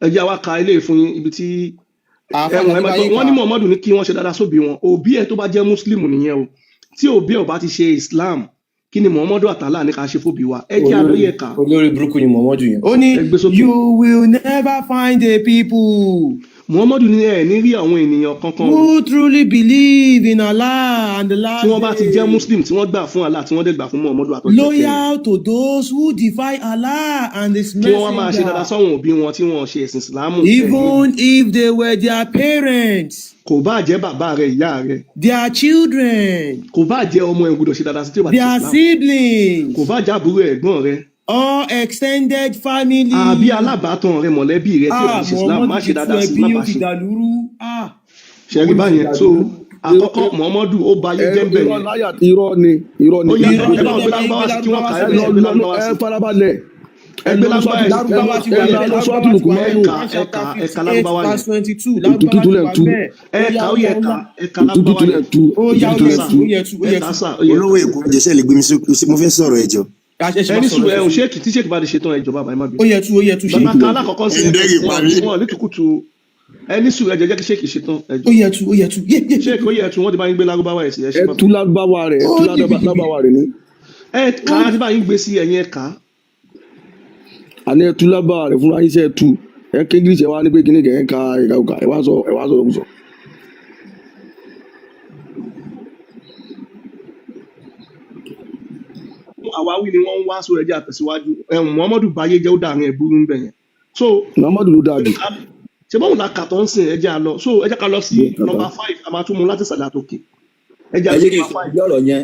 Speaker 1: ẹ jẹ́ àwa ka ilé fún yín ibi tí
Speaker 2: Àáfà
Speaker 1: ẹ̀wọ̀n ẹ
Speaker 2: láti
Speaker 1: máa
Speaker 2: bá
Speaker 1: gbọ́
Speaker 2: yín
Speaker 1: wọ́n
Speaker 2: kà
Speaker 1: ní
Speaker 2: á.
Speaker 1: Muhammadu ní kí wọ́n ṣe dáadáa sóbí wọn. Òbí ẹ tó bá jẹ́ muslim nìyẹn o. Tí òbí ẹ ò bá ti ṣe Islam, kí ni Muhammadu àtàlà ní ká ṣe fóbi wa? Ẹ jẹ́
Speaker 2: Olórí
Speaker 1: àlóyè ká.
Speaker 2: olórí burúkú ni Muhammadu yẹn. Ó ní
Speaker 1: Ẹ gbé sókè.
Speaker 2: you will never find a people
Speaker 1: Muhammadu ní ẹ ní rí àwọn ènìyàn kankan o
Speaker 2: who truly believe in Allah and the
Speaker 1: tí
Speaker 2: last
Speaker 1: wọ́n bá ti jẹ́
Speaker 2: day,
Speaker 1: muslim, tí wọ́n gbà fún Allah, tí wọ́n dẹ̀ gbà fún Muhammadu àtọ́jú ẹ̀kẹ́
Speaker 2: loyal to those who defy Allah and His
Speaker 1: kí wọ́n wá máa ṣe dáadáa
Speaker 2: messenger,
Speaker 1: sáwọn òbí wọn tí wọ́n ṣe ẹ̀sìn ìsìlámù, ẹ̀ ní rí.
Speaker 2: even if they were their parents,
Speaker 1: Kò bá jẹ́ bàbá rẹ, ìyá rẹ,
Speaker 2: their children,
Speaker 1: kò bá jẹ́ ọmọ ẹ̀, gbọ́dọ̀ ṣe dáadáa sí tí ó bá ti ṣe
Speaker 2: their
Speaker 1: Islam, kò
Speaker 2: siblings,
Speaker 1: bá jẹ́ àbúrò ẹ̀gbọ́n rẹ
Speaker 2: or extended family.
Speaker 1: àbí alábàátàn rẹ, mọ̀lẹ́bí rẹ tí ò bá
Speaker 2: Ah,
Speaker 1: ti ṣe Islam, má
Speaker 2: Muhammadu
Speaker 1: ṣe
Speaker 2: ti tú
Speaker 1: dáadáa sí,
Speaker 2: ẹbí,
Speaker 1: má
Speaker 2: ó
Speaker 1: bá
Speaker 2: ti
Speaker 1: ṣe.
Speaker 2: dàlúrú. Ah,
Speaker 1: Ṣẹ̀rí
Speaker 4: Ó ti
Speaker 1: báyẹn. So
Speaker 4: dàlúrú.
Speaker 1: àkọ́kọ́, Muhammadu ó ba ayé
Speaker 4: Ẹ
Speaker 1: jẹ́ ń bẹ̀
Speaker 4: irọ́
Speaker 1: yẹn.
Speaker 4: láyà, irọ́ ni, irọ́ ni.
Speaker 1: Ó yá,
Speaker 2: irọ́
Speaker 1: ẹ
Speaker 2: ló
Speaker 1: bá wọn
Speaker 2: tẹ
Speaker 1: gbé
Speaker 2: bá yín gbé
Speaker 1: lárúbáwá sí kí wọ́n
Speaker 2: lárúbáwá
Speaker 1: kà á,
Speaker 2: sí
Speaker 1: ẹ
Speaker 4: Ẹ lọ
Speaker 1: gbé
Speaker 4: lọ
Speaker 1: lárúbáwá
Speaker 4: ẹ
Speaker 1: sí,
Speaker 4: farabalẹ̀,
Speaker 1: ẹ
Speaker 4: ẹ
Speaker 1: gbé
Speaker 4: lọ
Speaker 1: lárúbáwá
Speaker 4: sọ́tù
Speaker 1: ẹ̀ sí.
Speaker 4: ẹ lọ
Speaker 2: lárúbáwá ti
Speaker 4: ẹ
Speaker 2: wà
Speaker 4: lọ
Speaker 2: ńbẹ̀,
Speaker 4: lọ
Speaker 2: lárúbáwá
Speaker 4: sọ́tù
Speaker 2: ti wà
Speaker 4: Lukumanu.
Speaker 2: ńbẹ̀.
Speaker 1: Ẹ kà,
Speaker 2: Quran
Speaker 1: ẹ
Speaker 2: chapter
Speaker 1: kà, ẹ kà
Speaker 2: 58
Speaker 1: lárúbáwá
Speaker 2: verse
Speaker 1: yẹn.
Speaker 2: 22,
Speaker 4: Ìtútù
Speaker 2: lárúbáwá ti
Speaker 4: lẹ̀
Speaker 2: wà
Speaker 4: tú.
Speaker 2: ńbẹ̀.
Speaker 1: Ẹ
Speaker 2: Ó yá,
Speaker 1: kà,
Speaker 2: ó
Speaker 1: ó yẹ
Speaker 2: yá, ó
Speaker 1: kà,
Speaker 2: yá.
Speaker 1: ẹ kà
Speaker 4: Ìtútù
Speaker 1: lárúbáwá
Speaker 4: lẹ̀
Speaker 1: yẹn.
Speaker 4: tú.
Speaker 2: Ó yá,
Speaker 1: Ẹ
Speaker 2: ó
Speaker 4: Ìtútù
Speaker 1: kà
Speaker 2: yẹ
Speaker 4: lẹ̀
Speaker 1: sà,
Speaker 2: tú,
Speaker 4: tú.
Speaker 2: ó yẹ tú, ó
Speaker 1: ẹ
Speaker 2: yẹ
Speaker 1: kà
Speaker 2: tú.
Speaker 1: sà, ó yẹ
Speaker 3: Olówó
Speaker 1: kà.
Speaker 3: Èkó, jẹ́sẹ̀ lè gbé mi sí, mo fẹ́ sọ̀rọ̀ ẹjọ́.
Speaker 2: Ẹ ṣe
Speaker 1: Ẹ
Speaker 2: máa
Speaker 1: ní
Speaker 2: sọ̀rọ̀,
Speaker 1: sùúrù,
Speaker 2: ẹ
Speaker 1: ẹ
Speaker 2: ṣe
Speaker 1: ò
Speaker 2: sùúrù.
Speaker 1: ṣéèkì tí ṣéèkì bá ti ṣe tán, ẹ jọ̀ọ́ bàbá, ẹ má
Speaker 2: Ó
Speaker 1: bínú.
Speaker 2: yẹ tú, ó yẹ tú,
Speaker 1: Bàbá
Speaker 2: ṣéèkì.
Speaker 1: ká alákọ̀ọ́kọ́ sí
Speaker 3: Ẹ ń
Speaker 1: ms
Speaker 3: dẹ́rù pa
Speaker 1: wọn
Speaker 3: mí.
Speaker 1: wọn ní tukutu. Ẹ ní sùúrù, ẹ jẹ́ kí ṣéèkì ṣe tán, ẹ
Speaker 2: Ó
Speaker 1: jọ̀ọ́.
Speaker 2: yẹ tú, ó yẹ tú. Yé, yé, yé.
Speaker 1: Ṣéèkì, ó yẹ tú, wọ́n ti bá yín gbé lárúbáwá ẹ̀ sí, ẹ ṣe
Speaker 4: Ẹ
Speaker 1: bàbá.
Speaker 4: tú lárúbáwá rẹ̀, ẹ
Speaker 2: Ó
Speaker 4: tú
Speaker 2: jìbìjìbì.
Speaker 4: lárúbáwá rẹ̀ ní.
Speaker 1: Ẹ kà á, ti bá yín gbé sí ẹ̀yìn, ẹ kà á.
Speaker 4: Àní ẹ tú lárúbáwá rẹ̀ fúnra yín sẹ́, ẹ tú. Ẹ ké English, ẹ wá ní pé kíní kẹ̀ ẹ ka ẹ̀ka ọ̀ka, ẹ wá sọ, ẹ wá sọ sọ.
Speaker 1: Àwáwí ni wọ́n ń wá sórí, ẹjẹ́ àtẹ̀síwájú. Ẹ̀hún Muhammadu báyé jẹ́, ó dàrin ẹ̀ burú ń bẹ̀ yẹn. So
Speaker 4: Muhammadu ló dáa jù.
Speaker 1: ṣe báwo la kà tó ń sìn, ẹjẹ́ à lọ. So ẹ jẹ́ ká lọ sí
Speaker 4: Bẹ́ẹ̀ kàtà.
Speaker 1: nọ́mbà 5, a máa tún mú láti sàlẹ̀ àtòkè. Ẹ jẹ́
Speaker 5: Ẹ
Speaker 1: àlọ́
Speaker 5: jẹ́ kí n
Speaker 1: nọ́mbà
Speaker 5: sọ̀rọ̀
Speaker 1: 5.
Speaker 5: lórí ọ̀rọ̀ yẹn,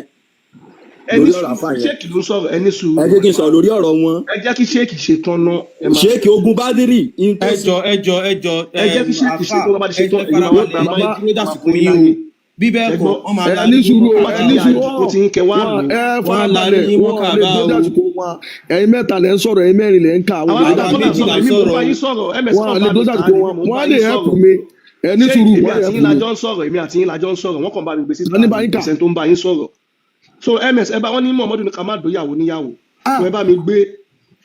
Speaker 1: Ẹ ní
Speaker 5: lórí ọ̀rọ̀
Speaker 1: sùúrù,
Speaker 5: àfáà yẹn.
Speaker 1: ṣéèkì ló ń sọ̀rọ̀, ẹ ní
Speaker 5: Ẹ
Speaker 1: sùúrù.
Speaker 5: jẹ́ kí n sọ̀rọ̀ lórí ọ̀rọ̀ wọn.
Speaker 1: Ẹ jẹ́ kí ṣéèkì ṣe tán ná, ẹ máa.
Speaker 5: Ṣéèkì ogun Bádírì in tó
Speaker 2: Ẹ
Speaker 5: ṣe
Speaker 2: jọ, ẹ jọ, ẹ jọ,
Speaker 1: Ẹ jẹ́ kí ṣéèkì ṣe
Speaker 2: àáfà,
Speaker 1: tán, bá ti ṣe
Speaker 2: ẹ
Speaker 1: tán,
Speaker 2: ẹ
Speaker 1: ẹ̀yin máa wá
Speaker 2: farabalẹ̀,
Speaker 1: gba
Speaker 2: ẹ
Speaker 1: máìkì,
Speaker 2: dúró
Speaker 1: máa
Speaker 2: dàsìkò
Speaker 1: fún yín
Speaker 2: yín o.
Speaker 1: láyè.
Speaker 2: Bí bẹ́ẹ̀
Speaker 1: Ẹ
Speaker 2: kọ́,
Speaker 1: gbọ́,
Speaker 2: wọ́n máa
Speaker 4: Ẹ
Speaker 2: larí
Speaker 4: ní
Speaker 2: yín
Speaker 4: sùúrù
Speaker 2: mọ́
Speaker 4: o,
Speaker 1: tó bá
Speaker 4: ẹ
Speaker 1: ti
Speaker 2: kàbá
Speaker 4: ní
Speaker 1: di
Speaker 2: o.
Speaker 4: sùúrù
Speaker 1: àìjòkó
Speaker 4: ọ
Speaker 1: tí ń kẹ wá
Speaker 4: wọn
Speaker 1: lò ó.
Speaker 4: ẹ
Speaker 2: Wọ́n á larí
Speaker 4: farabalẹ̀,
Speaker 2: yín mọ́
Speaker 4: wọn ò lè
Speaker 2: kàbá
Speaker 4: dúró
Speaker 2: o.
Speaker 4: dàsìkò wọn. Ẹ̀yin mẹ́ta lẹ ń sọ̀rọ̀, ẹ̀yin mẹ́rin lẹ ń kà, àwọn
Speaker 1: Àwọn
Speaker 4: olè
Speaker 1: mẹ́ta
Speaker 2: Àwa
Speaker 1: kọ́ là ń
Speaker 2: méjì
Speaker 1: sọ̀rọ̀,
Speaker 2: là ń
Speaker 1: èmi mò ń
Speaker 2: sọ̀rọ̀
Speaker 1: bá
Speaker 2: o.
Speaker 1: yín sọ̀rọ̀, ms
Speaker 4: wọn
Speaker 1: kan
Speaker 4: à lè
Speaker 1: bá
Speaker 4: dúró
Speaker 1: mi kà á
Speaker 4: dàsìkò
Speaker 1: ni
Speaker 4: wọn,
Speaker 1: mò ń
Speaker 4: wọn
Speaker 1: bá
Speaker 4: á
Speaker 1: yín
Speaker 4: lè help
Speaker 1: sọ̀rọ̀.
Speaker 4: mi. Ẹ ní
Speaker 1: Ṣé
Speaker 4: sùúrù,
Speaker 1: èmi
Speaker 4: wọn lè
Speaker 1: àti
Speaker 4: help
Speaker 1: yín
Speaker 4: mi.
Speaker 1: la jọ ń sọ̀rọ̀, èmi àti yín la jọ ń sọ̀rọ̀, wọ́n kàn bá mi gbé
Speaker 4: Ta
Speaker 1: síta
Speaker 4: ní
Speaker 1: ni,
Speaker 4: bá yín
Speaker 1: kò
Speaker 4: kà?
Speaker 1: sẹ́ni tó ń bá yín sọ̀rọ̀. So ms, ẹ bá wọn ní Muhammadu ní ká má dóyàwó níyàwó. So
Speaker 2: Ah,
Speaker 1: ẹ bá mi gbé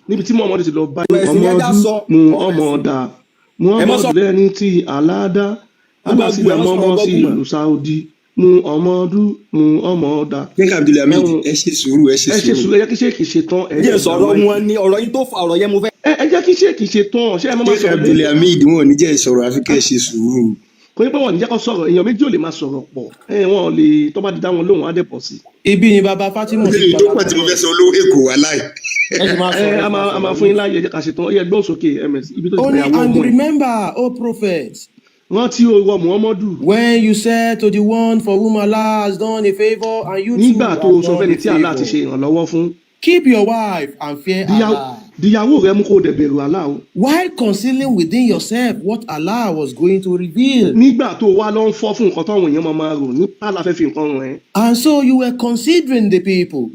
Speaker 1: níbi tí Muhammadu ti lọ bá
Speaker 5: Ọ̀rọ̀ ẹ̀sìn yẹn já
Speaker 1: ọmọdú
Speaker 5: sọ
Speaker 1: mu
Speaker 5: ọ̀rọ̀
Speaker 1: ọmọ
Speaker 5: ẹ̀sìn.
Speaker 1: ọ̀dà
Speaker 5: Ẹ mọ́
Speaker 1: Muhammadu
Speaker 5: sọ̀rọ̀
Speaker 1: lẹ́ni tí aláàdá
Speaker 5: gọ́gù,
Speaker 1: alásìdá
Speaker 5: ẹ mọ́ sọ̀rọ̀
Speaker 1: mọ́mọ́ sí
Speaker 5: gọ́gù mọ́.
Speaker 1: ìlú Saudi mu ọmọdú mu ọmọ ọ̀dà.
Speaker 3: Sheikh Abdulhamid,
Speaker 1: Ẹ̀hún
Speaker 3: ẹ ṣe sùúrù, ẹ ṣe
Speaker 1: ẹ ṣe
Speaker 3: sùúrù.
Speaker 1: sùúrù, ẹ jẹ́ kí ṣéèkì ṣe tán,
Speaker 5: Ẹ
Speaker 1: ẹ
Speaker 5: jẹ́
Speaker 1: dẹ̀ gba
Speaker 5: sọ̀rọ̀
Speaker 1: máìkì.
Speaker 5: wọn ni ọ̀rọ̀ yín tó fa ọ̀rọ̀ yẹn mo fẹ́.
Speaker 1: Ẹ jẹ́ kí ṣéèkì ṣe tán, ṣé ẹ má má
Speaker 3: Sheikh
Speaker 1: sọ̀rọ̀ lé.
Speaker 3: Abdulhamid, wọn ò ní jẹ́ ìsọ̀rọ̀ àfi kẹ́ ẹ ṣe sùúrù.
Speaker 1: Kò ní pé wọn ò ní jẹ́ kó sọ̀rọ̀, èèyàn méjì ò lè máa sọ̀rọ̀ pọ̀, ẹ wọn ò lè, tó bá ti dá wọn lóhùn á dẹ̀ pọ̀ sí i.
Speaker 2: ibi ni bàbá Fatima ti
Speaker 3: Ìbéèrè
Speaker 2: gba
Speaker 3: tó pọ̀ tí mo fẹ́ sọ olówó Èkó wà láì.
Speaker 2: Ẹ sì máa
Speaker 1: Ẹ
Speaker 2: sọ̀rọ̀, ẹ
Speaker 1: a
Speaker 2: sì máa
Speaker 1: máa a
Speaker 2: sọ̀rọ̀
Speaker 1: máa fún yín láàyè, ẹ jẹ́ ká ṣe tán, ó yẹ gbọ́n sókè ms, ibi tó ti
Speaker 2: Ó ní,
Speaker 1: gbàyàwó
Speaker 2: and
Speaker 1: ọmọ ẹ̀.
Speaker 2: remember, O prophet,
Speaker 1: Rántí o wọ Muhammadu,
Speaker 2: when you said to the one for whom Allah has done a favor, and you too
Speaker 1: nígbà tó
Speaker 2: have
Speaker 1: o sọ
Speaker 2: done
Speaker 1: fẹ́ni
Speaker 2: a
Speaker 1: tí Allah ti
Speaker 2: favor,
Speaker 1: ṣe ìrànlọ́wọ́ fún,
Speaker 2: Keep your wife and fear Allah.
Speaker 1: Dìyàwó rẹ mú kó o dẹ̀ bẹ̀rù Allah o.
Speaker 2: While concealing within yourself what Allah was going to reveal.
Speaker 1: Nígbà tó o wá lọ ń fọ́ fún nǹkan táwọn èèyàn máa máa rò ní pàlà fẹ́ fi nǹkan ràn ẹ́.
Speaker 2: And so you were considering the people.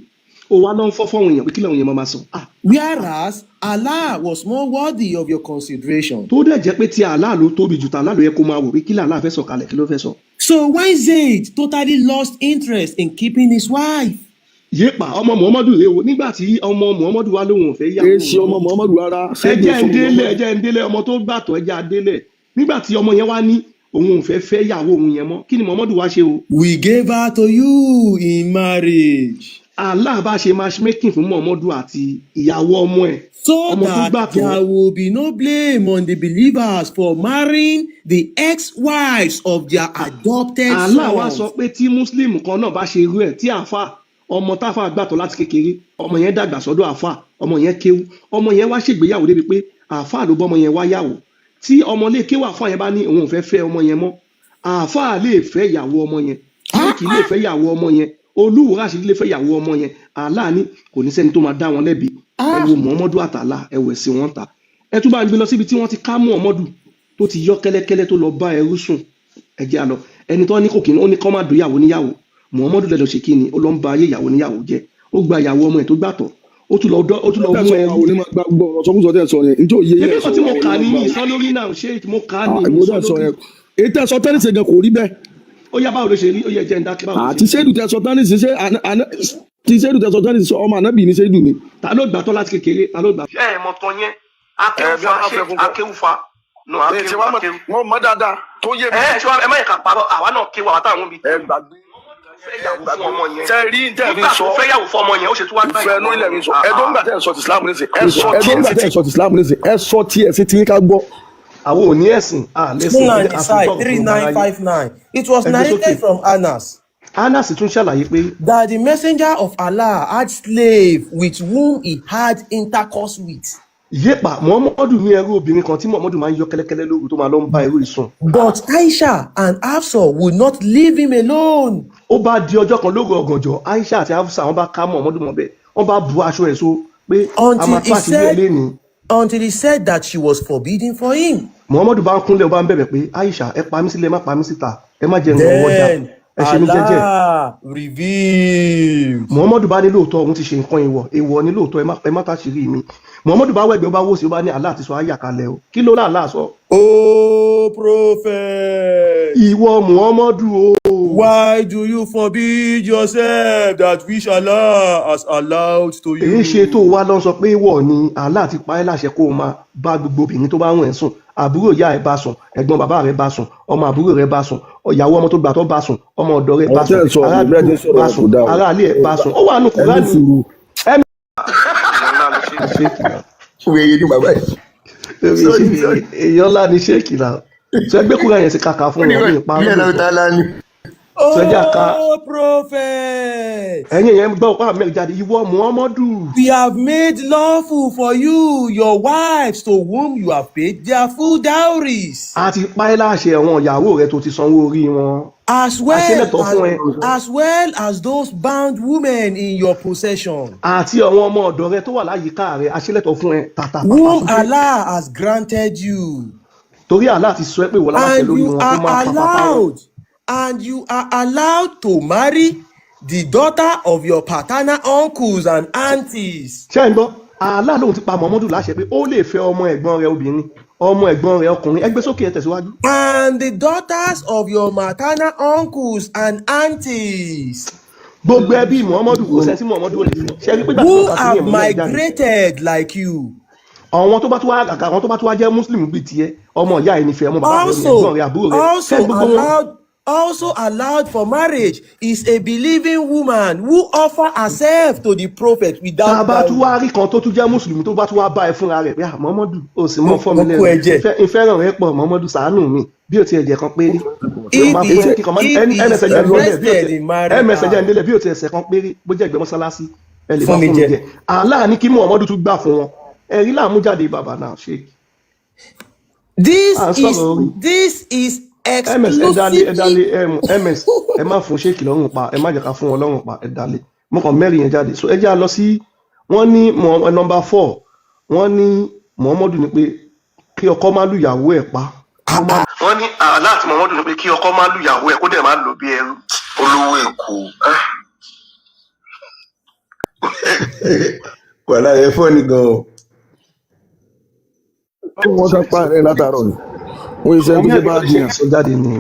Speaker 1: O wá lọ ń fọ́ fún àwọn èèyàn pé kí làwọn èèyàn máa máa sọ. Ah,
Speaker 2: Whereas Allah was more worthy of your consideration.
Speaker 1: tó dẹ̀ jẹ́ pé ti Allah ló tóbi jù tàlá ló yẹ kó máa wò pé kí làlá fẹ́ sọ kalẹ̀, kí ló fẹ́ sọ.
Speaker 2: So when Zayd totally lost interest in keeping his wife,
Speaker 1: Yépa ọmọ Muhammadu rèé o, nígbà tí ọmọ Muhammadu wá lóhùn ò fẹ́ yàwó
Speaker 4: Kì í ṣe
Speaker 1: òun
Speaker 4: ọmọ
Speaker 1: mọ́.
Speaker 4: Muhammadu rárá.
Speaker 1: Ẹ
Speaker 4: Ṣéèdù
Speaker 1: jẹ́ ń
Speaker 4: sọmọ
Speaker 1: délé, ẹ
Speaker 4: Muhammadu.
Speaker 1: jẹ́ ń délé, ọmọ tó gbàtọ̀ ẹ jẹ́ adélẹ̀. Nígbà tí ọmọ yẹn wá ní òun ò fẹ́ fẹ́ yàwó òun yẹn mọ́, kí ni Muhammadu wá ṣe o?
Speaker 2: we gave her to you in marriage.
Speaker 1: Allah bá ṣe matchmaking fún Muhammadu àti ìyàwó ọmọ ẹ̀,
Speaker 2: So
Speaker 1: ọmọ tó
Speaker 2: that
Speaker 1: gbàtọ̀.
Speaker 2: there will be no blame on the believers for marrying the ex-wives of their adopted
Speaker 1: Allah wá sọ
Speaker 2: sons.
Speaker 1: pé tí Muslim kan náà bá ṣe irú ẹ̀, tí àáfà ọmọ táfà gbàtọ̀ láti kékeré, ọmọ yẹn dàgbà sọ́dọ̀ àáfà, ọmọ yẹn kéwú, ọmọ yẹn wá ṣègbéyàwó débi pé àáfà ló bọ́mọ yẹn wá yàwó. Tí ọmọ lè kéwú àáfà yẹn bá ní òun ò fẹ́ fẹ́ ọmọ yẹn mọ́, àáfà lè fẹ́ ìyàwó ọmọ yẹn, ṣéèkì lè fẹ́ ìyàwó ọmọ yẹn, olúwo ràṣídì lè fẹ́ ìyàwó ọmọ yẹn. Allah ní kò ní sẹ́ni tó máa dá wọn lẹ́bi. Ẹ wo Muhammadu àtàlà, ẹ wẹ̀ sí wọn ta. Ẹ tún bá ń gbé lọ síbi tí wọ́n ti ká Muhammadu tó ti yọ kẹ́lẹ́kẹ́lẹ́ tó lọ bá ẹrú sùn. Ẹ jẹ́ àlọ́ ẹni tó ní kò kí ó ní kọ́ máa dùn ìyàwó níyàwó. Muhammadu lẹ́lọ́ ṣe kí ni, ó lọ ń ba ayé ìyàwó níyàwó jẹ́, ó gba ìyàwó ọmọ ẹ̀ tó gbàtọ̀, ó tún lọ
Speaker 4: Tẹ́
Speaker 1: mú
Speaker 4: sọ
Speaker 1: ẹrú.
Speaker 4: àwọn onímọ̀ gba gbọ́ ọ̀rọ̀ sọkúsọ tẹ́ sọ yẹn, njẹ́ òye
Speaker 1: Ebi
Speaker 4: yẹn
Speaker 1: kan
Speaker 4: sọ
Speaker 1: tí mo
Speaker 4: àwọn
Speaker 1: kà ní
Speaker 4: onímọ̀
Speaker 1: mi
Speaker 4: gbà.
Speaker 1: sọ lórí náà, ṣé mo kà á ní
Speaker 4: Ìwọ
Speaker 1: mi sọ
Speaker 4: tẹ́ sọ
Speaker 1: lórí.
Speaker 4: yẹn, èyí tẹ́ sọ tẹ́nìsì gan kò rí bẹ́ẹ̀.
Speaker 1: Ó yá, báwo ló ṣe rí? Ó yẹ jẹ́ ń dákẹ́, báwo ló ṣe
Speaker 4: Àti
Speaker 1: rí?
Speaker 4: Ṣéèdù tẹ́ sọ tẹ́nìsì ṣé ti Ṣéèdù tẹ́ sọ tẹ́nìsì ọmọ ànábì ní Ṣéèdù ni.
Speaker 1: Ta ló gbàtọ́ láti kékeré? Ta ló gbà? Ẹ ẹ mọ tán yẹn,
Speaker 4: Ẹ bí
Speaker 1: akéwùfà
Speaker 4: wọn bá
Speaker 1: ṣe
Speaker 4: fẹ́ fún kọ.
Speaker 1: akéwùfà nù
Speaker 4: Ẹ ṣe
Speaker 1: akéwù
Speaker 4: wá mọ
Speaker 1: akéwù.
Speaker 4: wọn mọ dáadáa tó yé mi.
Speaker 1: Ẹ ẹ ṣé ẹ má yẹ ká parọ́, àwa náà kéwù, àwa táwọn bí.
Speaker 4: Ẹ gbàgbé,
Speaker 1: Fẹ́
Speaker 4: ẹ
Speaker 1: yàwó fún
Speaker 4: gbàgbé.
Speaker 1: ọmọ yẹn.
Speaker 4: Tẹ rí tẹ fi
Speaker 1: Nígbà
Speaker 4: sọ
Speaker 1: tó fẹ́ yàwó fún ọmọ yẹn, ó ṣe tún wá gbà
Speaker 4: ìfẹ́
Speaker 1: ìyàwó
Speaker 4: inú
Speaker 1: ọmọ
Speaker 4: ilẹ̀
Speaker 1: yẹn.
Speaker 4: mi sọ. Ẹ tó ń gbà tẹ ẹ sọ ti Islam nísìn, ẹ sọ tiẹ̀
Speaker 6: Ẹdún
Speaker 4: sí
Speaker 6: gbà tẹ́
Speaker 4: ti.
Speaker 6: ẹ̀ sọ ti Islam nísìn, ẹ sọ tiẹ̀ sí ti yín ká gbọ́.
Speaker 1: Àwọn ò ní ẹ̀sìn, à lẹ́sìn, ẹ
Speaker 2: Sunan
Speaker 1: jẹ́ ká fi
Speaker 2: Nisai
Speaker 1: tọrọ fún gbogbo aráyé.
Speaker 2: 3959. It was
Speaker 1: Ẹ gbé sókè.
Speaker 2: narrated from Anas
Speaker 1: Anas tún ṣàlàyé pé
Speaker 2: that the messenger of Allah had slave with whom he had intercourse with.
Speaker 1: Yépa Muhammadu ní ẹrú obìnrin kan tí Muhammadu máa ń yọ kẹ́lẹ́kẹ́lẹ́ lóru tó máa lọ ń bá ẹrú ìsùn.
Speaker 2: But Aisha and Hafsa would not leave him alone
Speaker 1: Ó bá di ọjọ́ kan lóru ọ̀gànjọ́, Aisha àti Hafsa wọ́n bá ká Muhammadu mọ́bẹ̀, wọ́n bá bu aṣọ ẹ̀ so pé a
Speaker 2: until
Speaker 1: máa
Speaker 2: he
Speaker 1: tú àṣírí ẹ
Speaker 2: said
Speaker 1: lénìí.
Speaker 2: until he said that she was forbidden for him.
Speaker 1: Muhammadu bá ń kúnlẹ̀, ó bá ń bẹ̀bẹ̀ pé Aisha, ẹ pa mí sílẹ̀, ẹ má pa mí síta, ẹ má jẹ́ nǹkan wọ́jà,
Speaker 2: Then
Speaker 1: ẹ ṣe mí jẹ́jẹ́.
Speaker 2: Allah revealed.
Speaker 1: Muhammadu bá ní lóòótọ́ òun ti ṣe nǹkan ìwọ̀, èèwọ̀ ní lóòótọ́, ẹ má tàṣírí mi. Muhammadu bá wẹ̀gbẹ́, ó bá wò sí, ó bá ní Allah ti sọ àyà kalẹ̀ o. Kí ló láàlá sọ?
Speaker 2: O prophet,
Speaker 1: Ìwọ Muhammadu o.
Speaker 2: why do you forbid yourself that which Allah has allowed to
Speaker 1: Èyí ṣe tó
Speaker 2: you?
Speaker 1: wá lọ sọ pé wọ̀ ni Allah ti pa ẹ́ láṣẹ kó o máa bá gbogbo obìnrin tó bá wùn ẹ́ sùn, àbúrò ìyá ẹ̀ bá sùn, ẹ̀gbọ́n bàbá rẹ̀ bá sùn, ọmọ àbúrò rẹ̀ bá sùn, ìyàwó ọmọ tó gbà tó bá sùn, ọmọ ọ̀dọ̀ rẹ̀ bá
Speaker 4: Ọ̀rọ̀ tẹ́
Speaker 1: sùn,
Speaker 4: ẹ sọ
Speaker 1: ará
Speaker 4: ọ̀rọ̀
Speaker 1: àdúgbò
Speaker 4: tẹ́ sọ̀rọ̀
Speaker 1: bá
Speaker 4: yẹn kò
Speaker 1: sùn,
Speaker 4: dáa o.
Speaker 1: ará ilé ẹ̀ bá sùn, ó wà nù
Speaker 4: Ẹ ní
Speaker 1: Kùránì.
Speaker 4: sùúrù.
Speaker 1: Ṣéèkì náà.
Speaker 3: Wèrè ni bàbá yìí. Sorry, sorry.
Speaker 1: Èèyàn ńlá ni ṣéèkì náà. Sọ ẹgbẹ́ Kùránì yẹn sí kàkà
Speaker 3: Ó
Speaker 1: fún
Speaker 3: ní
Speaker 1: wọn ní ìparọ́
Speaker 3: bí ẹ̀rọ
Speaker 1: lóòótọ́.
Speaker 3: ta la ni.
Speaker 1: Sọ ẹjẹ́ àka
Speaker 2: O prophet,
Speaker 1: ẹ̀yìn yẹn gbọ́ ọ̀pá mẹ́rin jáde, ìwọ Muhammadu.
Speaker 2: we have made lawful for you your wives to whom you have paid their full dowries,
Speaker 1: A ti pa ẹ́ láṣẹ àwọn ìyàwó rẹ tó ti sanwó orí wọn.
Speaker 2: as
Speaker 1: A ṣe
Speaker 2: well
Speaker 1: lẹ́tọ̀ọ́
Speaker 2: as
Speaker 1: fún ẹ.
Speaker 2: as well as those bound women in your possession,
Speaker 1: Àti àwọn ọmọ ọ̀dọ̀ rẹ tó wà láyìíká rẹ, a ṣe lẹ́tọ̀ọ́ fún ẹ tàtàpàpà
Speaker 2: whom
Speaker 1: sókè.
Speaker 2: Allah has granted you,
Speaker 1: Torí Allah ti sọ ẹ́ pé ìwọ láláṣẹ
Speaker 2: and
Speaker 1: lórí
Speaker 2: you
Speaker 1: wọn kó
Speaker 2: are
Speaker 1: máa pàpà pa wọn.
Speaker 2: allowed and you are allowed to marry the daughter of your paternal uncles and aunties.
Speaker 1: Ṣé ẹ ń gbọ́? Allah lòun ti pa Muhammadu láṣẹ pé ó lè fẹ́ ọmọ ẹ̀gbọ́n rẹ obìnrin, ọmọ ẹ̀gbọ́n rẹ ọkùnrin. Ẹ gbé sókè, ẹ tẹ̀síwájú.
Speaker 2: And the daughters of your maternal uncles and aunties
Speaker 1: Gbogbo ẹbí Muhammadu, kò sẹ́ni tí Muhammadu ò lè fẹ́. Ṣé ẹ rí pé ìgbà tí
Speaker 2: who
Speaker 1: wọ́n kà sí ní
Speaker 2: have
Speaker 1: ẹ̀mú náà jáde?
Speaker 2: migrated like you.
Speaker 1: Àwọn tó bá tún wá àgàgà, àwọn tó bá tún wá jẹ́ Muslim bíi tiẹ̀, ọmọ ìyá ẹ̀ nífẹ̀ẹ́, ọmọ bàbá rẹ ní, ẹ̀gbọ́n
Speaker 2: Also,
Speaker 1: rẹ, àbúrò rẹ, fẹ́
Speaker 2: also
Speaker 1: gbogbo wọn.
Speaker 2: allowed also allowed for marriage is a believing woman who offer herself to the prophet
Speaker 1: Tá a
Speaker 2: without
Speaker 1: bá tún
Speaker 2: dowry.
Speaker 1: wá rí kan tó tún jẹ́ mùsùlùmí tó bá tún wá bá ẹ fúnra rẹ̀ pé ah Muhammadu, ó sì mọ́ fọ́ mi
Speaker 2: Mo kó
Speaker 1: lẹ́nu,
Speaker 2: ẹ jẹ.
Speaker 1: ìfẹ́ràn rẹ pọ̀ Muhammadu, ṣàánú mi, bí o tiẹ̀ jẹ́ kan péré,
Speaker 2: If
Speaker 1: máa
Speaker 2: he
Speaker 1: fún ẹ kíkan máa
Speaker 2: if he
Speaker 1: ms
Speaker 2: is
Speaker 1: ẹ̀jẹ̀ ń délẹ̀ bí o
Speaker 2: interested
Speaker 1: tiẹ̀
Speaker 2: in marrying
Speaker 1: ms ẹ̀jẹ̀ ń
Speaker 2: her,
Speaker 1: délẹ̀ bí o tiẹ̀ ẹsẹ̀ kan péré, bó jẹ́ ìgbẹ́ mọ́sálásí ẹ lè
Speaker 2: fún
Speaker 1: máa
Speaker 2: mi
Speaker 1: fún mi
Speaker 2: jẹ.
Speaker 1: jẹ. Allah ní kí Muhammadu tún gbà fún wọn. Ẹ̀rí là ń mú jáde bàbá náà ṣe
Speaker 2: This
Speaker 1: à ń
Speaker 2: is
Speaker 1: sọ̀rọ̀ orí.
Speaker 2: this is
Speaker 1: Ms ẹ dálé, ẹ dálé.
Speaker 2: exclusively
Speaker 1: Ms ẹ má fún ṣéèkì lọ́rùn pa, ẹ má jẹ́ ká fún wọn lọ́rùn pa, ẹ dálé. Mo kàn mẹ́rin yẹn jáde, so ẹ jẹ́ à lọ sí Wọ́n ní number four, wọ́n ní Muhammadu ní pé kí ọkọ má lùyàwó ẹ̀ pa. Wọ́n ní Allah àti Muhammadu ní pé kí ọkọ má lùyàwó ẹ̀ kó dẹ̀ má lò bí ẹrú.
Speaker 3: Olówó Èkó. Wàhálà ẹ fọ́ ni gan o.
Speaker 6: Wọ́n kàn pa ẹ̀ látàárọ̀ ni wọ́n ṣe
Speaker 1: Mo
Speaker 6: tó ṣe
Speaker 1: mẹ́rin
Speaker 6: bá
Speaker 1: ló ṣe
Speaker 6: jiyàn
Speaker 1: sọ jáde ní.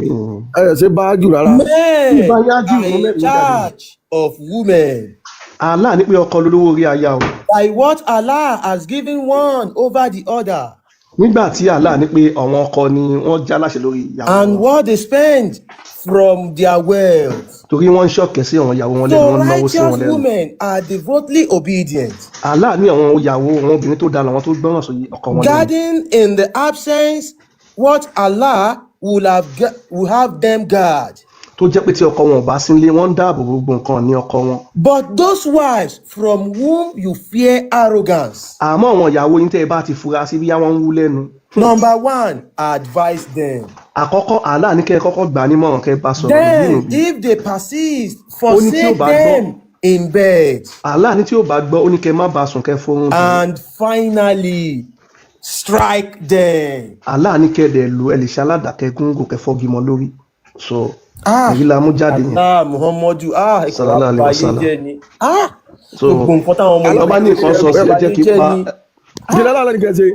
Speaker 6: ẹ̀ ṣe bá jù rárá.
Speaker 2: Men
Speaker 1: Ìbá yájú
Speaker 2: are
Speaker 1: mo
Speaker 2: in
Speaker 1: mẹ́rin jáde.
Speaker 2: charge of women
Speaker 1: Allah ní pé ọkọ lolówó orí aya o.
Speaker 2: by what Allah has given one over the other
Speaker 1: Nígbà tí Allah ní pé àwọn ọkọ ni wọ́n já láṣẹ lórí ìyàwó
Speaker 2: and
Speaker 1: wọn.
Speaker 2: what they spend from their wealth.
Speaker 1: Torí wọ́n ń ṣọ̀kẹ́ sí àwọn ìyàwó wọn lẹ́nu,
Speaker 2: So
Speaker 1: wọ́n ń náwó sí wọn
Speaker 2: righteous
Speaker 1: lẹ́nu.
Speaker 2: women are devoutly obedient,
Speaker 1: Allah ní àwọn ìyàwó àwọn obìnrin tó dáa làwọn tó gbọ́ràn sí ọkọ wọn lẹ́nu.
Speaker 2: guarding in the absence what Allah will have them guard.
Speaker 1: Tó jẹ́ pé tí ọkọ wọn ò bá sílé, wọ́n ń dáàbò bo gbogbo nǹkan ní ọkọ wọn.
Speaker 2: But those wives from whom you fear arrogance,
Speaker 1: Àmọ́ àwọn ìyàwó yín tẹ́ ẹ bá ti fura sí bí wọ́n ń wú lẹ́nu.
Speaker 2: number one, advise them.
Speaker 1: Àkọ́kọ́ Allah ní kẹ́ ẹ kọ́kọ́ gbà á nímọ̀ràn kẹ́ ẹ bá sọ̀rọ̀ lójú
Speaker 2: Then,
Speaker 1: ìròbí.
Speaker 2: if they persist,
Speaker 1: Ó ní tí ò
Speaker 2: forsake
Speaker 1: bá gbọ́.
Speaker 2: them in bed.
Speaker 1: Allah ní tí ò bá gbọ́, ó ní kẹ́ ẹ má bá a sùn kẹ́ ẹ fórun dùn.
Speaker 2: And finally, strike them.
Speaker 1: Allah ní kẹ́ ẹ dẹ̀ lu ẹ lè ṣe aládàkẹ́ gúngò kẹ́ fọ́gi mọ́ lórí. So
Speaker 2: Ah,
Speaker 1: èyí la mú jáde yẹn.
Speaker 2: Allah Muhammadu, ah, ẹ̀kọ́
Speaker 1: Sallallahu alaihi
Speaker 2: àbáyé
Speaker 1: wasallam.
Speaker 2: jẹ́ ni. Ah,
Speaker 1: So
Speaker 2: gbogbo nǹkan táwọn ọmọ
Speaker 1: tó bá ní nǹkan sọ sí ẹ jẹ́
Speaker 2: àbáyé
Speaker 1: kí n
Speaker 2: jẹ́
Speaker 1: pa.
Speaker 2: ni.
Speaker 6: Jìnnà láàrin ní kẹsẹ̀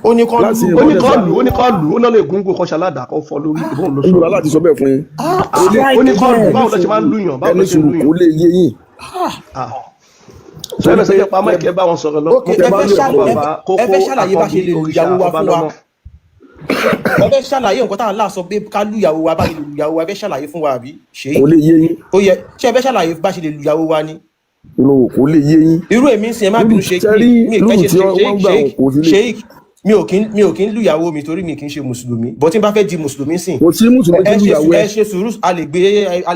Speaker 2: Ó ní kán
Speaker 6: láti
Speaker 2: lù.
Speaker 1: Ó ní
Speaker 6: ìmọ̀lẹ̀
Speaker 1: kọ́
Speaker 6: sá
Speaker 1: lù, ó ní kọ́ lù, ó náà lè gúngò kọ́ ṣe aládàkọ́ fọ́ lórí, ìbọn ló
Speaker 6: ìlú
Speaker 1: sọ.
Speaker 6: láti sọ bẹ́ẹ̀ fún yín.
Speaker 2: Ah,
Speaker 1: Ó ní
Speaker 2: strike
Speaker 1: kọ́ lù,
Speaker 2: them.
Speaker 1: báwo lọ ṣe máa ń lùyàn, báwo
Speaker 6: Ẹni
Speaker 1: lọ ṣe ń
Speaker 6: sùúrù
Speaker 1: lùyàn.
Speaker 6: kò lè yé yín.
Speaker 1: Ah. So ẹ
Speaker 6: Torí
Speaker 1: bẹ̀
Speaker 6: pé
Speaker 1: sẹ́jẹ́ pamọ́ ẹ̀kẹ́ bá wọn sọ̀rọ̀ lọ.
Speaker 2: Ok,
Speaker 1: Mo
Speaker 2: ẹ
Speaker 6: tẹ bá
Speaker 2: fẹ́
Speaker 6: lù
Speaker 1: fẹ́
Speaker 6: ẹ̀kọ́
Speaker 1: bàbá
Speaker 2: ẹ
Speaker 1: kókó
Speaker 2: fẹ́ ṣàlàyé bá ṣe
Speaker 1: àkọ́bí
Speaker 2: lè lu
Speaker 1: òrìṣà
Speaker 2: ìyàwó wa
Speaker 1: ọba
Speaker 2: fún wa.
Speaker 1: lọ́mọ.
Speaker 2: Ẹ fẹ́ ṣàlàyé nǹkan táwọn Allah sọ pé ká lu ìyàwó wa, bá ṣe lè lu ìyàwó wa, ẹ fẹ́ ṣàlàyé fún wa àbí?
Speaker 6: kò
Speaker 2: Sheikh,
Speaker 6: lè yé yín.
Speaker 2: ó yẹ ṣé ẹ fẹ́ ṣàlàyé bá ṣe lè lu ìyàwó wa ni?
Speaker 6: Lò kò lè yé yín.
Speaker 2: Irú èmi ń sin ẹ má
Speaker 6: Lùlù
Speaker 2: bínú Sheikh,
Speaker 6: tẹ́rí
Speaker 2: mi ì
Speaker 6: lùlù
Speaker 2: fẹ́ ṣe
Speaker 6: tí wọ́n
Speaker 2: Sheikh
Speaker 6: gbà wọn
Speaker 2: Sheikh
Speaker 6: kò sí lè.
Speaker 2: Sheikh, mi ò kí ń lu ìyàwó mi torí mi kì í ṣe mùsùlùmí, but tí n bá fẹ́ di mùsùlùmí sìn,
Speaker 6: Kò sí mùsùlùmí
Speaker 2: ẹ
Speaker 6: tí
Speaker 2: ṣe
Speaker 6: lùyàwó
Speaker 2: ẹ
Speaker 6: ẹ.
Speaker 2: ṣe sùúrù, a lè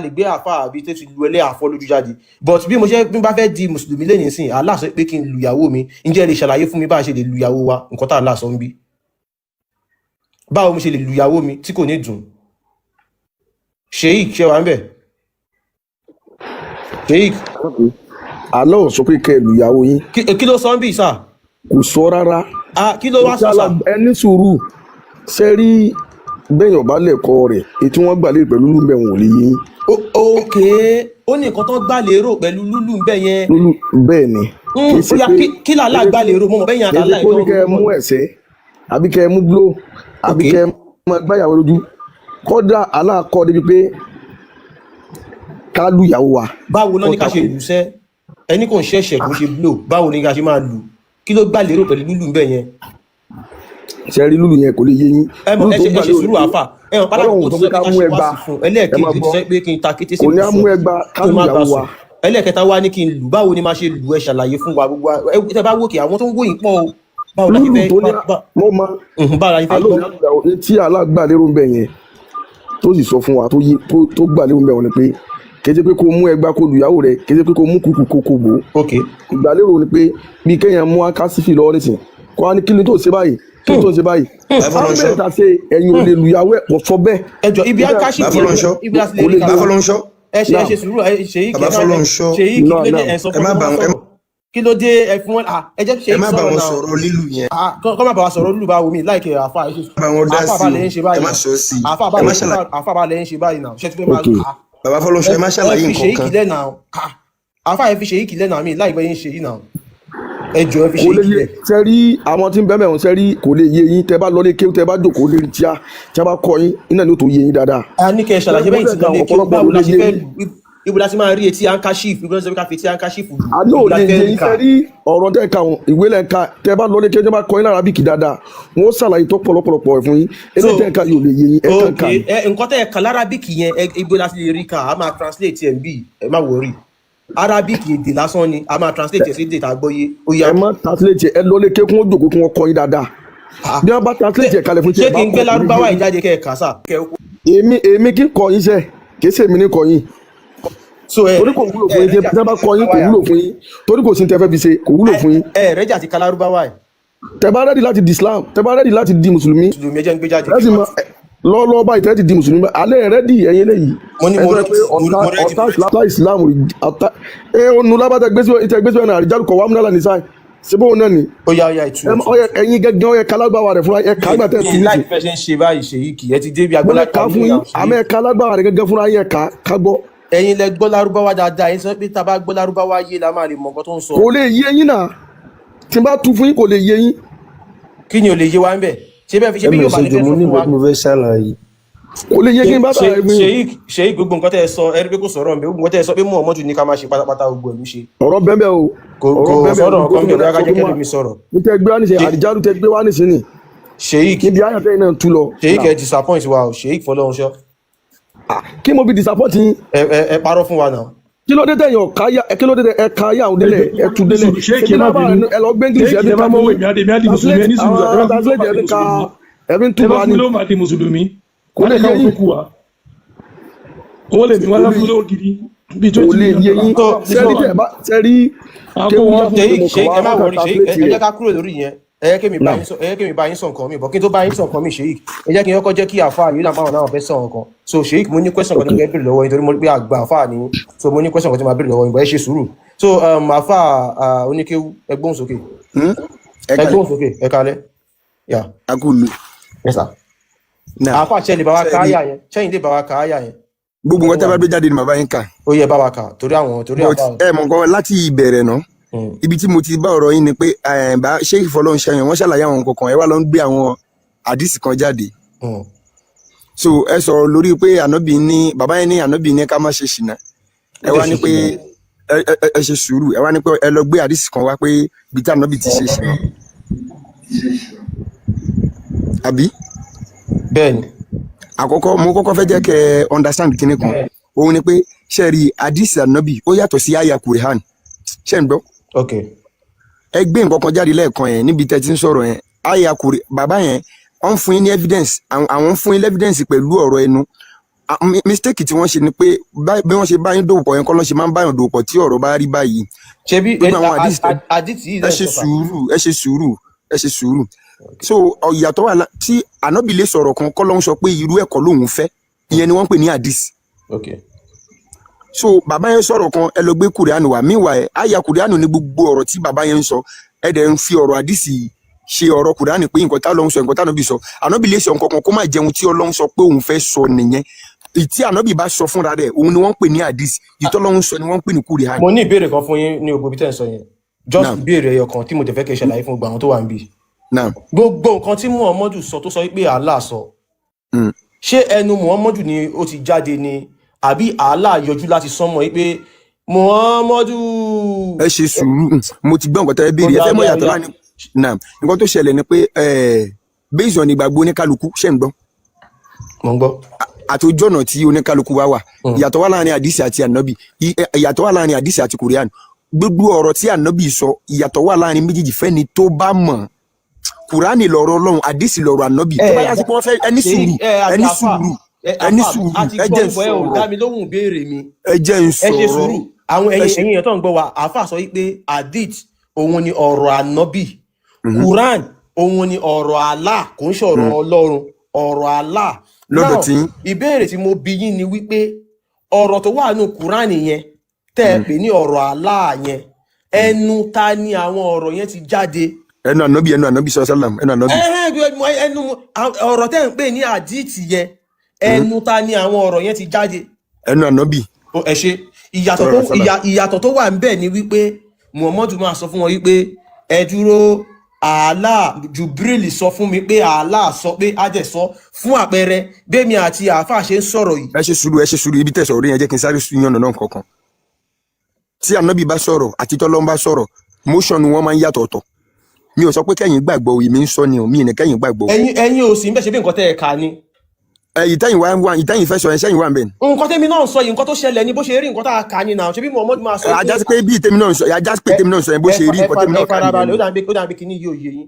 Speaker 2: gbé àfa àbí tó ti lu ẹlẹ́ àfọ́ lójú jáde, but bí mo ṣe bí n bá fẹ́ di mùsùlùmí lẹ́yìn sìn, Allah sọ pé kí n lu ìyàwó mi. Ǹjẹ́ ẹ lè ṣàlàyé fún mi bá a ṣe lè lu ìyàwó wa, nǹkan tá Allah sọ ń bí? Báwo mo ṣe lè lu ìyàwó mi tí kò ní dùn? Sheikh, ṣe wà ń bẹ̀? Sheikh,
Speaker 6: Allah ò sọ pé kẹ́ ẹ lùyàwó yín.
Speaker 2: Kí ló sọ ń bí sà?
Speaker 6: Kò sọ rárá.
Speaker 2: Ah, kí ló wá sọ sà?
Speaker 6: Ẹni sùúrù ṣe rí bẹ́yìn ọ̀bá lẹ̀kọ́ rẹ̀ ètí wọ́n gbà lérò pẹ̀lú lùmbẹ̀ wọn ò lè yé yín.
Speaker 2: Ok, ó ní nǹkan tó gbà lérò pẹ̀lú lúlù ń bẹ̀ yẹn.
Speaker 6: Lúlù bẹ́ẹ̀ ni. Kì í ṣe
Speaker 2: Ó yá
Speaker 6: pé
Speaker 2: kí làlá gbà lérò, mo mọ̀ bẹ́yìn
Speaker 6: kì í ṣe
Speaker 2: àtàlà
Speaker 6: pé ó
Speaker 2: ìjọ
Speaker 6: ní kẹ́ ẹ mú ẹ̀sẹ̀ àbí kẹ́ ẹ mú bló àbí
Speaker 2: Ok.
Speaker 6: kẹ́ ẹ máa gbáyàwó lójú. Kọ́dà Allah kọ́ débi pé ká lùyàwó wa.
Speaker 2: Báwo náà ní ká ṣe lù sẹ́? Ẹni kò ń ṣẹ̀ṣẹ̀ kò ń ṣe blow, báwo ni ká ṣe máa lù? Kí ló gbà lérò pẹ̀lú lúlù ń bẹ̀ yẹn?
Speaker 6: Ṣe rí lúlù yẹn kò lè yé yín.
Speaker 2: Ẹ mọ̀
Speaker 6: Lúlù
Speaker 2: ẹ
Speaker 6: tó
Speaker 2: ṣe ẹ
Speaker 6: gbà
Speaker 2: ṣe
Speaker 6: lérò
Speaker 2: sùúrù
Speaker 6: pé
Speaker 2: àfà, ẹ mọ̀ pálákọ̀
Speaker 6: Ọlọ́run
Speaker 2: tó
Speaker 6: sọ
Speaker 2: ti
Speaker 6: pé
Speaker 2: sọ
Speaker 6: ká
Speaker 2: pé ká
Speaker 6: mú
Speaker 2: ṣe
Speaker 6: ẹgba
Speaker 2: wá sí fún
Speaker 6: ẹ máa
Speaker 2: ẹlẹ́ẹ̀kejì ti
Speaker 6: gbọ́
Speaker 2: sọ pé kí n ta kété sí
Speaker 6: kò ní á mú
Speaker 2: ibùsùn
Speaker 6: ẹgba ká
Speaker 2: kí n má bá
Speaker 6: lùyàwó
Speaker 2: sùn
Speaker 6: wa.
Speaker 2: ẹlẹ́ẹ̀kẹta wá ní kí n lù, báwo ni máa ṣe lù? Ẹ ṣàlàyé fún wa gbogbo ẹ tẹ bá wòkè àwọn tó ń wò yín pọ̀ o, báwo la ṣe
Speaker 6: Lúlù
Speaker 2: fẹ́
Speaker 6: tó ní mọ́ ma
Speaker 2: báwo la ṣe fẹ́
Speaker 6: àlọ́
Speaker 2: gbọ́?
Speaker 6: ní àlùyàwó tí Allah gbà lérò ń bẹ̀ yẹn tó sì sọ fún wa tó yé tó gbà lérò ń bẹ̀ wọ́n ni pé kì í ṣe pé kó mú ẹgba kó lùyàwó rẹ, kì í ṣe pé kó mú kúkú kó kó bò ó.
Speaker 2: Ok.
Speaker 6: Ìgbàlérò ni pé bí kéèyàn mú akásífì lọ́wọ́ nísìn kó wá ní kí ni tó ṣe báyìí, kí ni tó ṣe báyìí.
Speaker 3: Báfọlọ́nṣọ́.
Speaker 6: Àwọn mẹ́ta ṣe ẹ̀yin ò lè lùyàwó ẹ̀ kò sọ bẹ́ẹ̀.
Speaker 2: Ẹ jọ ibi akáṣí
Speaker 3: Báfọlọ́nṣọ́.
Speaker 2: ibi láti lè
Speaker 6: Kò
Speaker 2: rí
Speaker 6: lè
Speaker 2: ká
Speaker 6: yé wa.
Speaker 3: Báfọlọ́nṣọ́.
Speaker 2: Ẹ ṣe
Speaker 6: Now
Speaker 2: sùúrù, ẹ ṣe yìí kí
Speaker 3: Bàbá Fọlọ́nṣọ́.
Speaker 2: ṣe yìí kí
Speaker 6: now
Speaker 2: ló dé
Speaker 6: now
Speaker 2: ẹ sọ
Speaker 3: Ẹ
Speaker 2: fún
Speaker 3: má
Speaker 2: wọn
Speaker 3: bá wọn
Speaker 2: sọ̀rọ̀, kí ló dé ẹ fún wọn? Ah, ẹ jẹ́ kí
Speaker 3: ẹ
Speaker 2: ṣe
Speaker 3: má bá
Speaker 2: sọ̀rọ̀
Speaker 3: wọn
Speaker 2: náà.
Speaker 3: sọ̀rọ̀ lílù yẹn.
Speaker 2: Ah, kọ́ má bàa sọ̀rọ̀ lùlù bá wo mi láìkẹ́ àfa ẹ ṣe
Speaker 3: Bá wọn dá
Speaker 2: àfa
Speaker 3: sí
Speaker 2: bá
Speaker 3: o.
Speaker 2: lẹ́ ń ṣe
Speaker 3: Ẹ
Speaker 2: báyìí
Speaker 3: má
Speaker 2: náà
Speaker 3: sọ sí i.
Speaker 2: àfa bá
Speaker 3: Ẹ má
Speaker 2: lẹ́
Speaker 3: ṣàlàyé.
Speaker 2: àfa bá lẹ́ ń ṣe báyìí náà, ṣé tí fẹ́ máa
Speaker 6: Ok.
Speaker 2: ah,
Speaker 3: Bàbá Fọlọ́nṣọ́,
Speaker 2: ẹ
Speaker 3: ẹ má
Speaker 2: ẹ
Speaker 3: ṣàlàyé
Speaker 2: fi
Speaker 3: nǹkan
Speaker 2: ṣèyí
Speaker 3: kan.
Speaker 2: lẹ́nà ah, àfa ẹ fi ṣèyí lẹ́nà mi láìpẹ́ yín ṣe yìí náà, ẹ jọ ẹ fi
Speaker 6: Kò
Speaker 2: ṣèyí
Speaker 6: lè yé
Speaker 2: lẹ̀.
Speaker 6: ṣe rí àwọn tí ń bẹ́ẹ̀ mẹ́wọ̀n ṣe rí kò lè yé yín. Tẹ bá lọ lé kéwú tẹ bá jòkó lérí tíá tí a bá kọ yín iná ni ó tó yé yín dáadáa.
Speaker 2: A ní kẹ́ ẹ ṣàlàyé bẹ́yìn tí
Speaker 6: Kódà
Speaker 2: lọ lé kí
Speaker 6: ọ̀pọ̀lọpọ̀
Speaker 2: báwo
Speaker 6: ló
Speaker 2: la
Speaker 6: lè
Speaker 2: ṣe
Speaker 6: yé
Speaker 2: fẹ́
Speaker 6: yín.
Speaker 2: lù, ibo la ti máa rí etí handkerchief, ibo la ti fẹ́ ká fi etí handkerchief lù,
Speaker 6: A ní
Speaker 2: ibo
Speaker 6: ò
Speaker 2: la
Speaker 6: lè
Speaker 2: fẹ́
Speaker 6: yé
Speaker 2: rí
Speaker 6: yín
Speaker 2: kà.
Speaker 6: ṣe rí ọ̀rọ̀ tẹ́ ka wọn ìwé lẹ́ ka tẹ bá lọ lé kéwú tẹ bá kọ yín lára bíkì dáadáa wọn ó ṣàlàyé tó pọ̀lọpọ̀lọpọ̀ ẹ̀ fún yín.
Speaker 2: So
Speaker 6: Eléyìí tẹ́ ka yóò lè yé yín ẹ kàn
Speaker 2: ok,
Speaker 6: ká ni.
Speaker 2: ẹ nǹkan tẹ́ ẹ kà lárabíkì yẹn, ẹ ibo la ti lè rí kà? A máa translate ẹ̀ ń bì, ẹ má wọrí, arabic èdè lásán ni, a máa translate ẹ̀ sí èdè tá a gbọ́ yé, ó yá.
Speaker 6: Ẹ má translate ẹ lọ lé kéwú kí wọ́n jòkó kí wọ́n kọ yín dáadáa.
Speaker 2: Ah,
Speaker 6: Bí wọ́n bá translate ẹ̀ kalẹ̀ fún tí
Speaker 2: ṣé
Speaker 6: ẹ bá
Speaker 2: kí n
Speaker 6: kọ
Speaker 2: gbé
Speaker 6: kò lè yé
Speaker 2: lárúbáwá
Speaker 6: yín.
Speaker 2: yìí jáde kẹ́ ẹ kà sà kẹ́ ẹ
Speaker 6: Èmi kí n kọ yín sẹ́ kì í ṣe èmi ní kọ yín.
Speaker 2: So ẹ
Speaker 6: Torí kò wúlò
Speaker 2: ẹ
Speaker 6: fún yín tí
Speaker 2: rẹ́jà
Speaker 6: wọ́n bá kọ yín kò
Speaker 2: lárúbáwá
Speaker 6: wúlò fún yín torí kò sí ní tẹ́ fẹ́ fi ṣe kò wúlò fún yín.
Speaker 2: ẹ rẹ́jà ti ka lárúbáwá ẹ̀.
Speaker 6: Tẹ́ bá rẹ́dí láti di Islam, tẹ́ bá rẹ́dí láti di mùsùlùmí
Speaker 2: Mùsùlùmí ẹ jẹ́ ń gbé jáde
Speaker 6: láti
Speaker 2: kí n
Speaker 6: mọ
Speaker 2: máa
Speaker 6: Lọ́wọ́lọ́wọ́ báyìí tẹ́ ti di mùsùlùmí báyìí, alẹ́ rẹ di ẹ̀yin eléyìí.
Speaker 2: Mo ní
Speaker 6: Ẹ
Speaker 2: mo
Speaker 6: tó yẹ pé
Speaker 2: ready, mo
Speaker 6: ọ̀tá
Speaker 2: mo ready,
Speaker 6: ọ̀tá
Speaker 2: mo ready.
Speaker 6: ọ̀tá Islam, ọ̀tá ẹ onu lábàtà gbèsè náà àríjálù kọ̀ wàmúnálà ní sáì síbò náà ni.
Speaker 2: Ó yá, ó yá, ìtú
Speaker 6: Ẹ
Speaker 2: ìtú.
Speaker 6: ọyẹ ẹ̀yin gẹ́gẹ́ ọyẹ kalágbára rẹ̀ fúnra ẹ kà á gbà tẹ́
Speaker 2: Mi
Speaker 6: tu
Speaker 2: láì
Speaker 6: nísìn.
Speaker 2: fẹ́ ṣe ń ṣe báyìí, Sheikh, ẹ ti dé bí
Speaker 6: Mo
Speaker 2: agbọ́lá
Speaker 6: lè kà á
Speaker 2: kàmí
Speaker 6: fún
Speaker 2: náà
Speaker 6: yín, àmọ́
Speaker 2: Sheikh.
Speaker 6: ẹ kalágbára rẹ̀ gẹ́gẹ́ fúnra yín, ẹ kà á ká gbọ́.
Speaker 2: Ẹ̀yin lẹ gbọ́ lárúbáwá dáadáa, ẹ̀yin sọ pé tá a bá gbọ́ lárúbáwá yé la máa lè mọ nǹkan tó ń sọ.
Speaker 6: Kò lè yé yín náà, tí n bá tu fún yín kò lè yé yín.
Speaker 2: Kí ni ò lè yé wa ń bẹ̀? Ṣé bẹ́ẹ̀ fi ṣe bí
Speaker 7: Ẹ
Speaker 2: Yorùbá lè
Speaker 7: mẹsẹjọ,
Speaker 2: fẹ́
Speaker 7: mo
Speaker 2: sọ
Speaker 7: ní
Speaker 2: fún
Speaker 7: nǹkan
Speaker 2: wa?
Speaker 7: tí mo fẹ́ ṣàlàyé.
Speaker 6: Kò lè yé kí n bá ṣàlàyé fún yín.
Speaker 2: Sheikh, Sheikh, gbogbo nǹkan tẹ́ ẹ sọ, ẹ rí pé kò sọ̀rọ̀ ńbẹ̀. Gbogbo nǹkan tẹ́ ẹ sọ pé Muhammadu ní ká máa ṣe pátápátá, gbogbo ẹ̀ ló ṣe.
Speaker 6: Ọ̀rọ̀ bẹ́ẹ̀ o.
Speaker 2: Kò
Speaker 6: Ọ̀rọ̀
Speaker 2: kò
Speaker 6: bẹ́ẹ̀
Speaker 2: sọ̀rọ̀
Speaker 6: gbogbo
Speaker 2: kan
Speaker 6: tó
Speaker 2: bẹ̀,
Speaker 6: mọ̀
Speaker 2: bóyá ká
Speaker 6: sọ
Speaker 2: jẹ́
Speaker 6: tó mọ̀
Speaker 2: kẹ́lòmíì sọ̀rọ̀.
Speaker 6: ní tẹ́ gbé wá nísìnyí, àríjálù tẹ́ gbé wá nísìnyí
Speaker 2: Sheikh,
Speaker 6: níbi ayọ̀tẹ́ yìí náà tú lọ.
Speaker 2: Sheikh,
Speaker 6: Náà
Speaker 2: ẹ disappoint wa o, Sheikh Fọlọ́runṣọ́.
Speaker 6: Kí mo fi disappoint yín?
Speaker 2: Ẹ parọ́ fún wa náà.
Speaker 6: Kí ló dé tẹ̀yìn ọ̀ka yá? Kí ló dé tẹ̀ ẹ̀ka yá àwọn délẹ̀ ẹ̀ tú délẹ̀?
Speaker 8: Ṣéèkì,
Speaker 6: Ṣebí
Speaker 8: ẹ má
Speaker 6: lábàá
Speaker 8: bínú.
Speaker 6: ẹ lọ gbé English
Speaker 8: Ṣéèkì,
Speaker 6: ẹ fi
Speaker 8: ẹ bá
Speaker 6: ka
Speaker 8: mọ́wọ́
Speaker 6: kínní
Speaker 8: èmi á di, èmi á di mùsùlùmí. Ẹ
Speaker 6: translate
Speaker 8: ní sùúrù, ẹ
Speaker 6: àwọn
Speaker 8: bá fún mi lówó
Speaker 6: translate
Speaker 8: máa
Speaker 6: ẹ
Speaker 8: di
Speaker 6: fi ka
Speaker 8: mùsùlùmí.
Speaker 6: ẹ fi ń
Speaker 8: Ẹ
Speaker 6: tú
Speaker 8: bá
Speaker 6: wa
Speaker 8: fún mi
Speaker 6: ni.
Speaker 8: lówó máa di mùsùlùmí.
Speaker 6: Kò
Speaker 8: Wọ́n
Speaker 6: lè
Speaker 8: lè
Speaker 6: yé
Speaker 8: káwọn tó
Speaker 6: yín.
Speaker 8: kù wá. Owó lèmi wá
Speaker 6: Kò lè
Speaker 8: láfún lówó gidi bíi
Speaker 6: kò
Speaker 8: twenty
Speaker 6: lè
Speaker 8: million
Speaker 6: yé
Speaker 8: dollar.
Speaker 6: yín.
Speaker 2: So
Speaker 6: Sẹ́rí tẹ̀ bá sẹ́rí
Speaker 8: Àwọn kó
Speaker 6: kéwú
Speaker 8: wọn
Speaker 6: yàtọ̀
Speaker 8: fún
Speaker 6: pé
Speaker 2: Sheikh,
Speaker 6: mo kàn
Speaker 2: Sheikh,
Speaker 6: wá
Speaker 2: ẹ má
Speaker 6: wọ́n kàn
Speaker 2: worry, Sheikh,
Speaker 6: translate
Speaker 2: ẹ jẹ́
Speaker 6: rẹ̀.
Speaker 2: ká kúrò lórí yẹn. Ẹ jẹ́ kémi bá
Speaker 6: Náà
Speaker 2: yín sọ, ẹ jẹ́ kémi bá yín sọ nǹkan mi bọ̀ kí n tó bá yín sọ nǹkan mi, Sheikh, ẹ jẹ́ kí n kọ́kọ́ jẹ́ kí àáfàá yìí náà báwọn náà fẹ́ sọ nǹkan. So Sheikh, mo ní question kan
Speaker 6: ok
Speaker 2: tó fẹ́ béèrè lọ́wọ́ yín torí mo rí pé àgbà àáfàá ni yín. So mo ní question kan tí màá béèrè lọ́wọ́ yín, bọ̀ ẹ ṣe sùúrù. So àáfàá oníkéwú, ẹ gbóhùn sókè.
Speaker 3: Ẹ
Speaker 2: Ẹ
Speaker 3: kalẹ̀.
Speaker 2: gbóhùn sókè, ẹ kalẹ̀. Yeah.
Speaker 3: Akulu.
Speaker 2: Yes sir.
Speaker 3: Náà
Speaker 2: Àáfàá, ṣe lè bá wa
Speaker 3: ṣe
Speaker 2: ka
Speaker 3: rí
Speaker 2: áyà yẹn? Ṣẹ́yìn lè bá wa ka áyà yẹn?
Speaker 3: gbogbo
Speaker 2: Nǹkan
Speaker 3: nǹkan
Speaker 2: tó
Speaker 3: tẹ́
Speaker 2: wà
Speaker 3: bá
Speaker 2: ní.
Speaker 3: gbé jáde ni màá bá yín kà.
Speaker 2: Ó yẹ bá wa kà torí àwọn torí
Speaker 3: But
Speaker 2: àáfàá.
Speaker 3: ẹ mọ̀ nǹkan láti ìbẹ̀rẹ̀ náà, ibi tí mo ti bá ọ̀rọ̀ yín ni pé ẹ, bá Sheikh Fọlọ́runṣọ́ yẹn, wọ́n ṣàlàyé àwọn nǹkan kan, ẹ wá lọ ń gbé àwọn àdìsí kan jáde. So ẹ sọ̀rọ̀ lórí pé ànábì ní bàbá yẹn ní ànábì ní ká má ṣe ṣìnà.
Speaker 2: Ó
Speaker 3: Ẹ
Speaker 2: dẹ̀
Speaker 3: wá
Speaker 2: ṣe
Speaker 3: ní pé
Speaker 2: ṣìnà.
Speaker 3: ẹ ṣe sùúrù, ẹ wá ní pé ẹ lọ gbé àdìsí kan wá pé ibi tí ànábì ti ṣe ṣìnà. Àbí?
Speaker 2: Bẹ́ẹ̀ni.
Speaker 3: Àkọ́kọ́ mo kọ́kọ́ fẹ́ jẹ́ kẹ́ ẹ understand kinní kan, òun ni pé ṣe rí àdìsí ànábì ó yàtọ̀ sí àyà Kùrìhàn, ṣe ń gbọ́?
Speaker 2: Ok.
Speaker 3: Ẹ gbé nǹkan kan jáde lẹ́ẹ̀kan yẹn níbi tẹ́ ti ń sọ̀rọ̀ yẹn, àyà Kùrì bàbá yẹn wọ́n ń fún yín ní evidence, àwọn ń fún yín ní evidence pẹ̀lú ọ̀rọ̀ ẹnu. Mistake tí wọ́n ṣe ni pé bí wọ́n ṣe bá yín dòwòpọ̀ yẹn kọ́ ló ṣe máa ń báyàn dòwòpọ̀ tí ọ̀rọ̀ bá rí báyìí.
Speaker 2: Ṣebí
Speaker 3: Gbogbo àwọn àdìsí tẹ́
Speaker 2: àdìtì yìí
Speaker 3: ẹ
Speaker 2: lẹ́ ń
Speaker 3: ṣe
Speaker 2: sọ sà.
Speaker 3: sùúrù, ẹ ṣe sùúrù, ẹ ṣe sùúrù. So ìyàtọ̀ wà tí ànábì lè sọ̀rọ̀ kan kọ́ ló ń sọ pé irú ẹ̀kọ́ lòun fẹ́, ìyẹn ni wọ́n ń pè ní àdìsí.
Speaker 2: Ok.
Speaker 3: So bàbá yẹn sọ̀rọ̀ kan, ẹ lọ gbé kùrìánù wá, meanwhile àyà kùrìánù ní gbogbo ọ̀rọ̀ tí bàbá yẹn ń sọ, ẹ dẹ̀ ń fi ọ̀rọ̀ àdìsí ṣe ọ̀rọ̀ kùrìánù pé nǹkan tá Ọlọ́run sọ, nǹkan tá ànábì sọ. Ànábì lè sọ nǹkan kan kó má jẹun tí Ọlọ́run sọ pé òun fẹ́ sọ nìyẹn. Ìtí ànábì bá sọ fúnra rẹ̀ òun ni wọ́n ń pè ní àdìsí, ìtọ́lọ́run sọ ni wọ́n ń pè ní kùrìánù.
Speaker 2: Mo ní ìbéèrè kan fún yín ní gbogbo ibi tẹ́ ń sọ yẹn. Just
Speaker 3: Naam.
Speaker 2: ìbéèrè ẹyọ kan tí mo tẹ̀ fẹ́ kẹ́ ṣàlàyé fún gbogbo àwọn tó wà níbí.
Speaker 3: Naam.
Speaker 2: Gbogbo nǹkan tí Muhammadu sọ tó sọ pé Allah sọ, ṣé ẹnu Muhammadu ni ó ti jáde ni àbí Allah yọjú láti sánmọ̀ pé Muhammadu?
Speaker 3: Ẹ ṣe sùúrù, mo ti gbọ́ nǹkan tẹ́ ẹ béèrè, ẹ
Speaker 2: Ó
Speaker 3: fẹ́
Speaker 2: yá,
Speaker 3: mọ̀
Speaker 2: ó yá,
Speaker 3: yàtọ̀
Speaker 2: ó yá.
Speaker 3: láàrin. Naam, nǹkan tó ṣẹlẹ̀ ni pé based on ìgbàgbọ́ oníkálukú, ṣé ń gbọ́?
Speaker 2: Mo ń gbọ́.
Speaker 3: Àti ojú ọ̀nà tí oníkálukú wa wà, ìyàtọ̀ wà láàrin àdìsí àti ànábì, ìyàtọ̀ wà láàrin àdìsí àti kùrìán. Gbogbo ọ̀rọ̀ tí ànábì sọ, ìyàtọ̀ wà láàrin méjèèjì fẹ́ni tó bá mọ̀. Kùránì lọ̀rọ̀ Ọlọ́run, àdìsí lọ̀rọ̀ ànábì. Tó bá yá sí pé wọ́n fẹ́ ẹni sùúrù, ẹni sùúrù, ẹni sùúrù, ẹ jẹ́ n
Speaker 2: Àti gbọ́ ẹ ò dá
Speaker 3: sọ̀rọ̀.
Speaker 2: mi lóhùn béèrè mi.
Speaker 3: Ẹ jẹ́ n
Speaker 2: Ẹ ṣe
Speaker 3: sọ̀rọ̀.
Speaker 2: sùúrù. Àwọn
Speaker 3: Ẹ
Speaker 2: ẹ̀yin
Speaker 3: ṣe
Speaker 2: ẹ̀yin èèyàn tó ń gbọ́ wa, àáfà sọ wípé hadith òun ni ọ̀rọ̀ ànábì, Quran òun ni ọ̀rọ̀ Allah, kò ń ṣọ̀rọ̀ Ọlọ́run, ọ̀rọ̀ Allah.
Speaker 3: Lọ́dọ̀
Speaker 2: Now
Speaker 3: tí yín.
Speaker 2: ìbéèrè tí mo bi yín ni wípé ọ̀rọ̀ tó wà nù Quran yẹn tẹ́ ẹ pè ní ọ̀rọ̀ Allah yẹn, ẹnu ta ni àwọn ọ̀rọ̀ yẹn ti jáde?
Speaker 3: Ẹnu ànábì, ẹnu ànábì sọ sálàm, ẹnu ànábì.
Speaker 2: Ẹnu ọ̀rọ̀ tẹ́ ń pè ní hadith yẹn, ẹnu ta ni àwọn ọ̀rọ̀ yẹn ti jáde?
Speaker 3: Ẹnu ànábì.
Speaker 2: Ó, ẹ ṣe. Ìyàtọ̀ tó
Speaker 3: Sọ̀rọ̀ sálàm.
Speaker 2: ìyàtọ̀ tó wà ńbẹ̀ ni wípé Muhammadu máa sọ fún wọn wípé ẹ dúró, Allah Jubril sọ fún mi pé Allah sọ pé á dẹ̀ sọ fún àpẹẹrẹ bẹ́ẹ̀mi àti àáfàá ṣe ń sọ̀rọ̀ yìí.
Speaker 3: Ẹ ṣe sùúrù, ẹ ṣe sùúrù, ibi tẹ́ sọ̀rọ̀ yẹn jẹ́ kí n sáré yànnà náà kankan. Tí ànábì bá sọ̀rọ̀ àti tọ́lọ́run bá sọ̀rọ̀, motion wọn máa ń yàtọ̀ ọ̀tọ̀. Mi ò sọ pé kẹ́yìn gbàgbọ́ o, èmi ń sọ ni o, mi ì ní kẹ́yìn gbàgbọ́ o.
Speaker 2: Ẹ̀yin ò sì ń bẹ̀ ṣe bí nǹkan tẹ́ ẹ kà ni.
Speaker 3: Ẹ ìtẹ́yìn wá wá ìtẹ́yìn fẹ́ sọ yẹn, sẹ́yìn wà ń bẹ̀ ni.
Speaker 2: Nǹkan tẹ́mi náà ń sọ yìí, nǹkan tó ṣẹlẹ̀ ni bó ṣe rí, nǹkan tá a kà ni náà ṣe bí Muhammadu máa sọ pé
Speaker 3: Ajá sí pé bí tèmi náà ń sọ, ajá sí pé tèmi náà ń sọ yẹn bó ṣe rí nǹkan tèmi
Speaker 2: ẹ
Speaker 3: náà kà
Speaker 2: farabalẹ̀,
Speaker 3: nìyẹn.
Speaker 2: ó dàbí kíní yìí ò yé yín.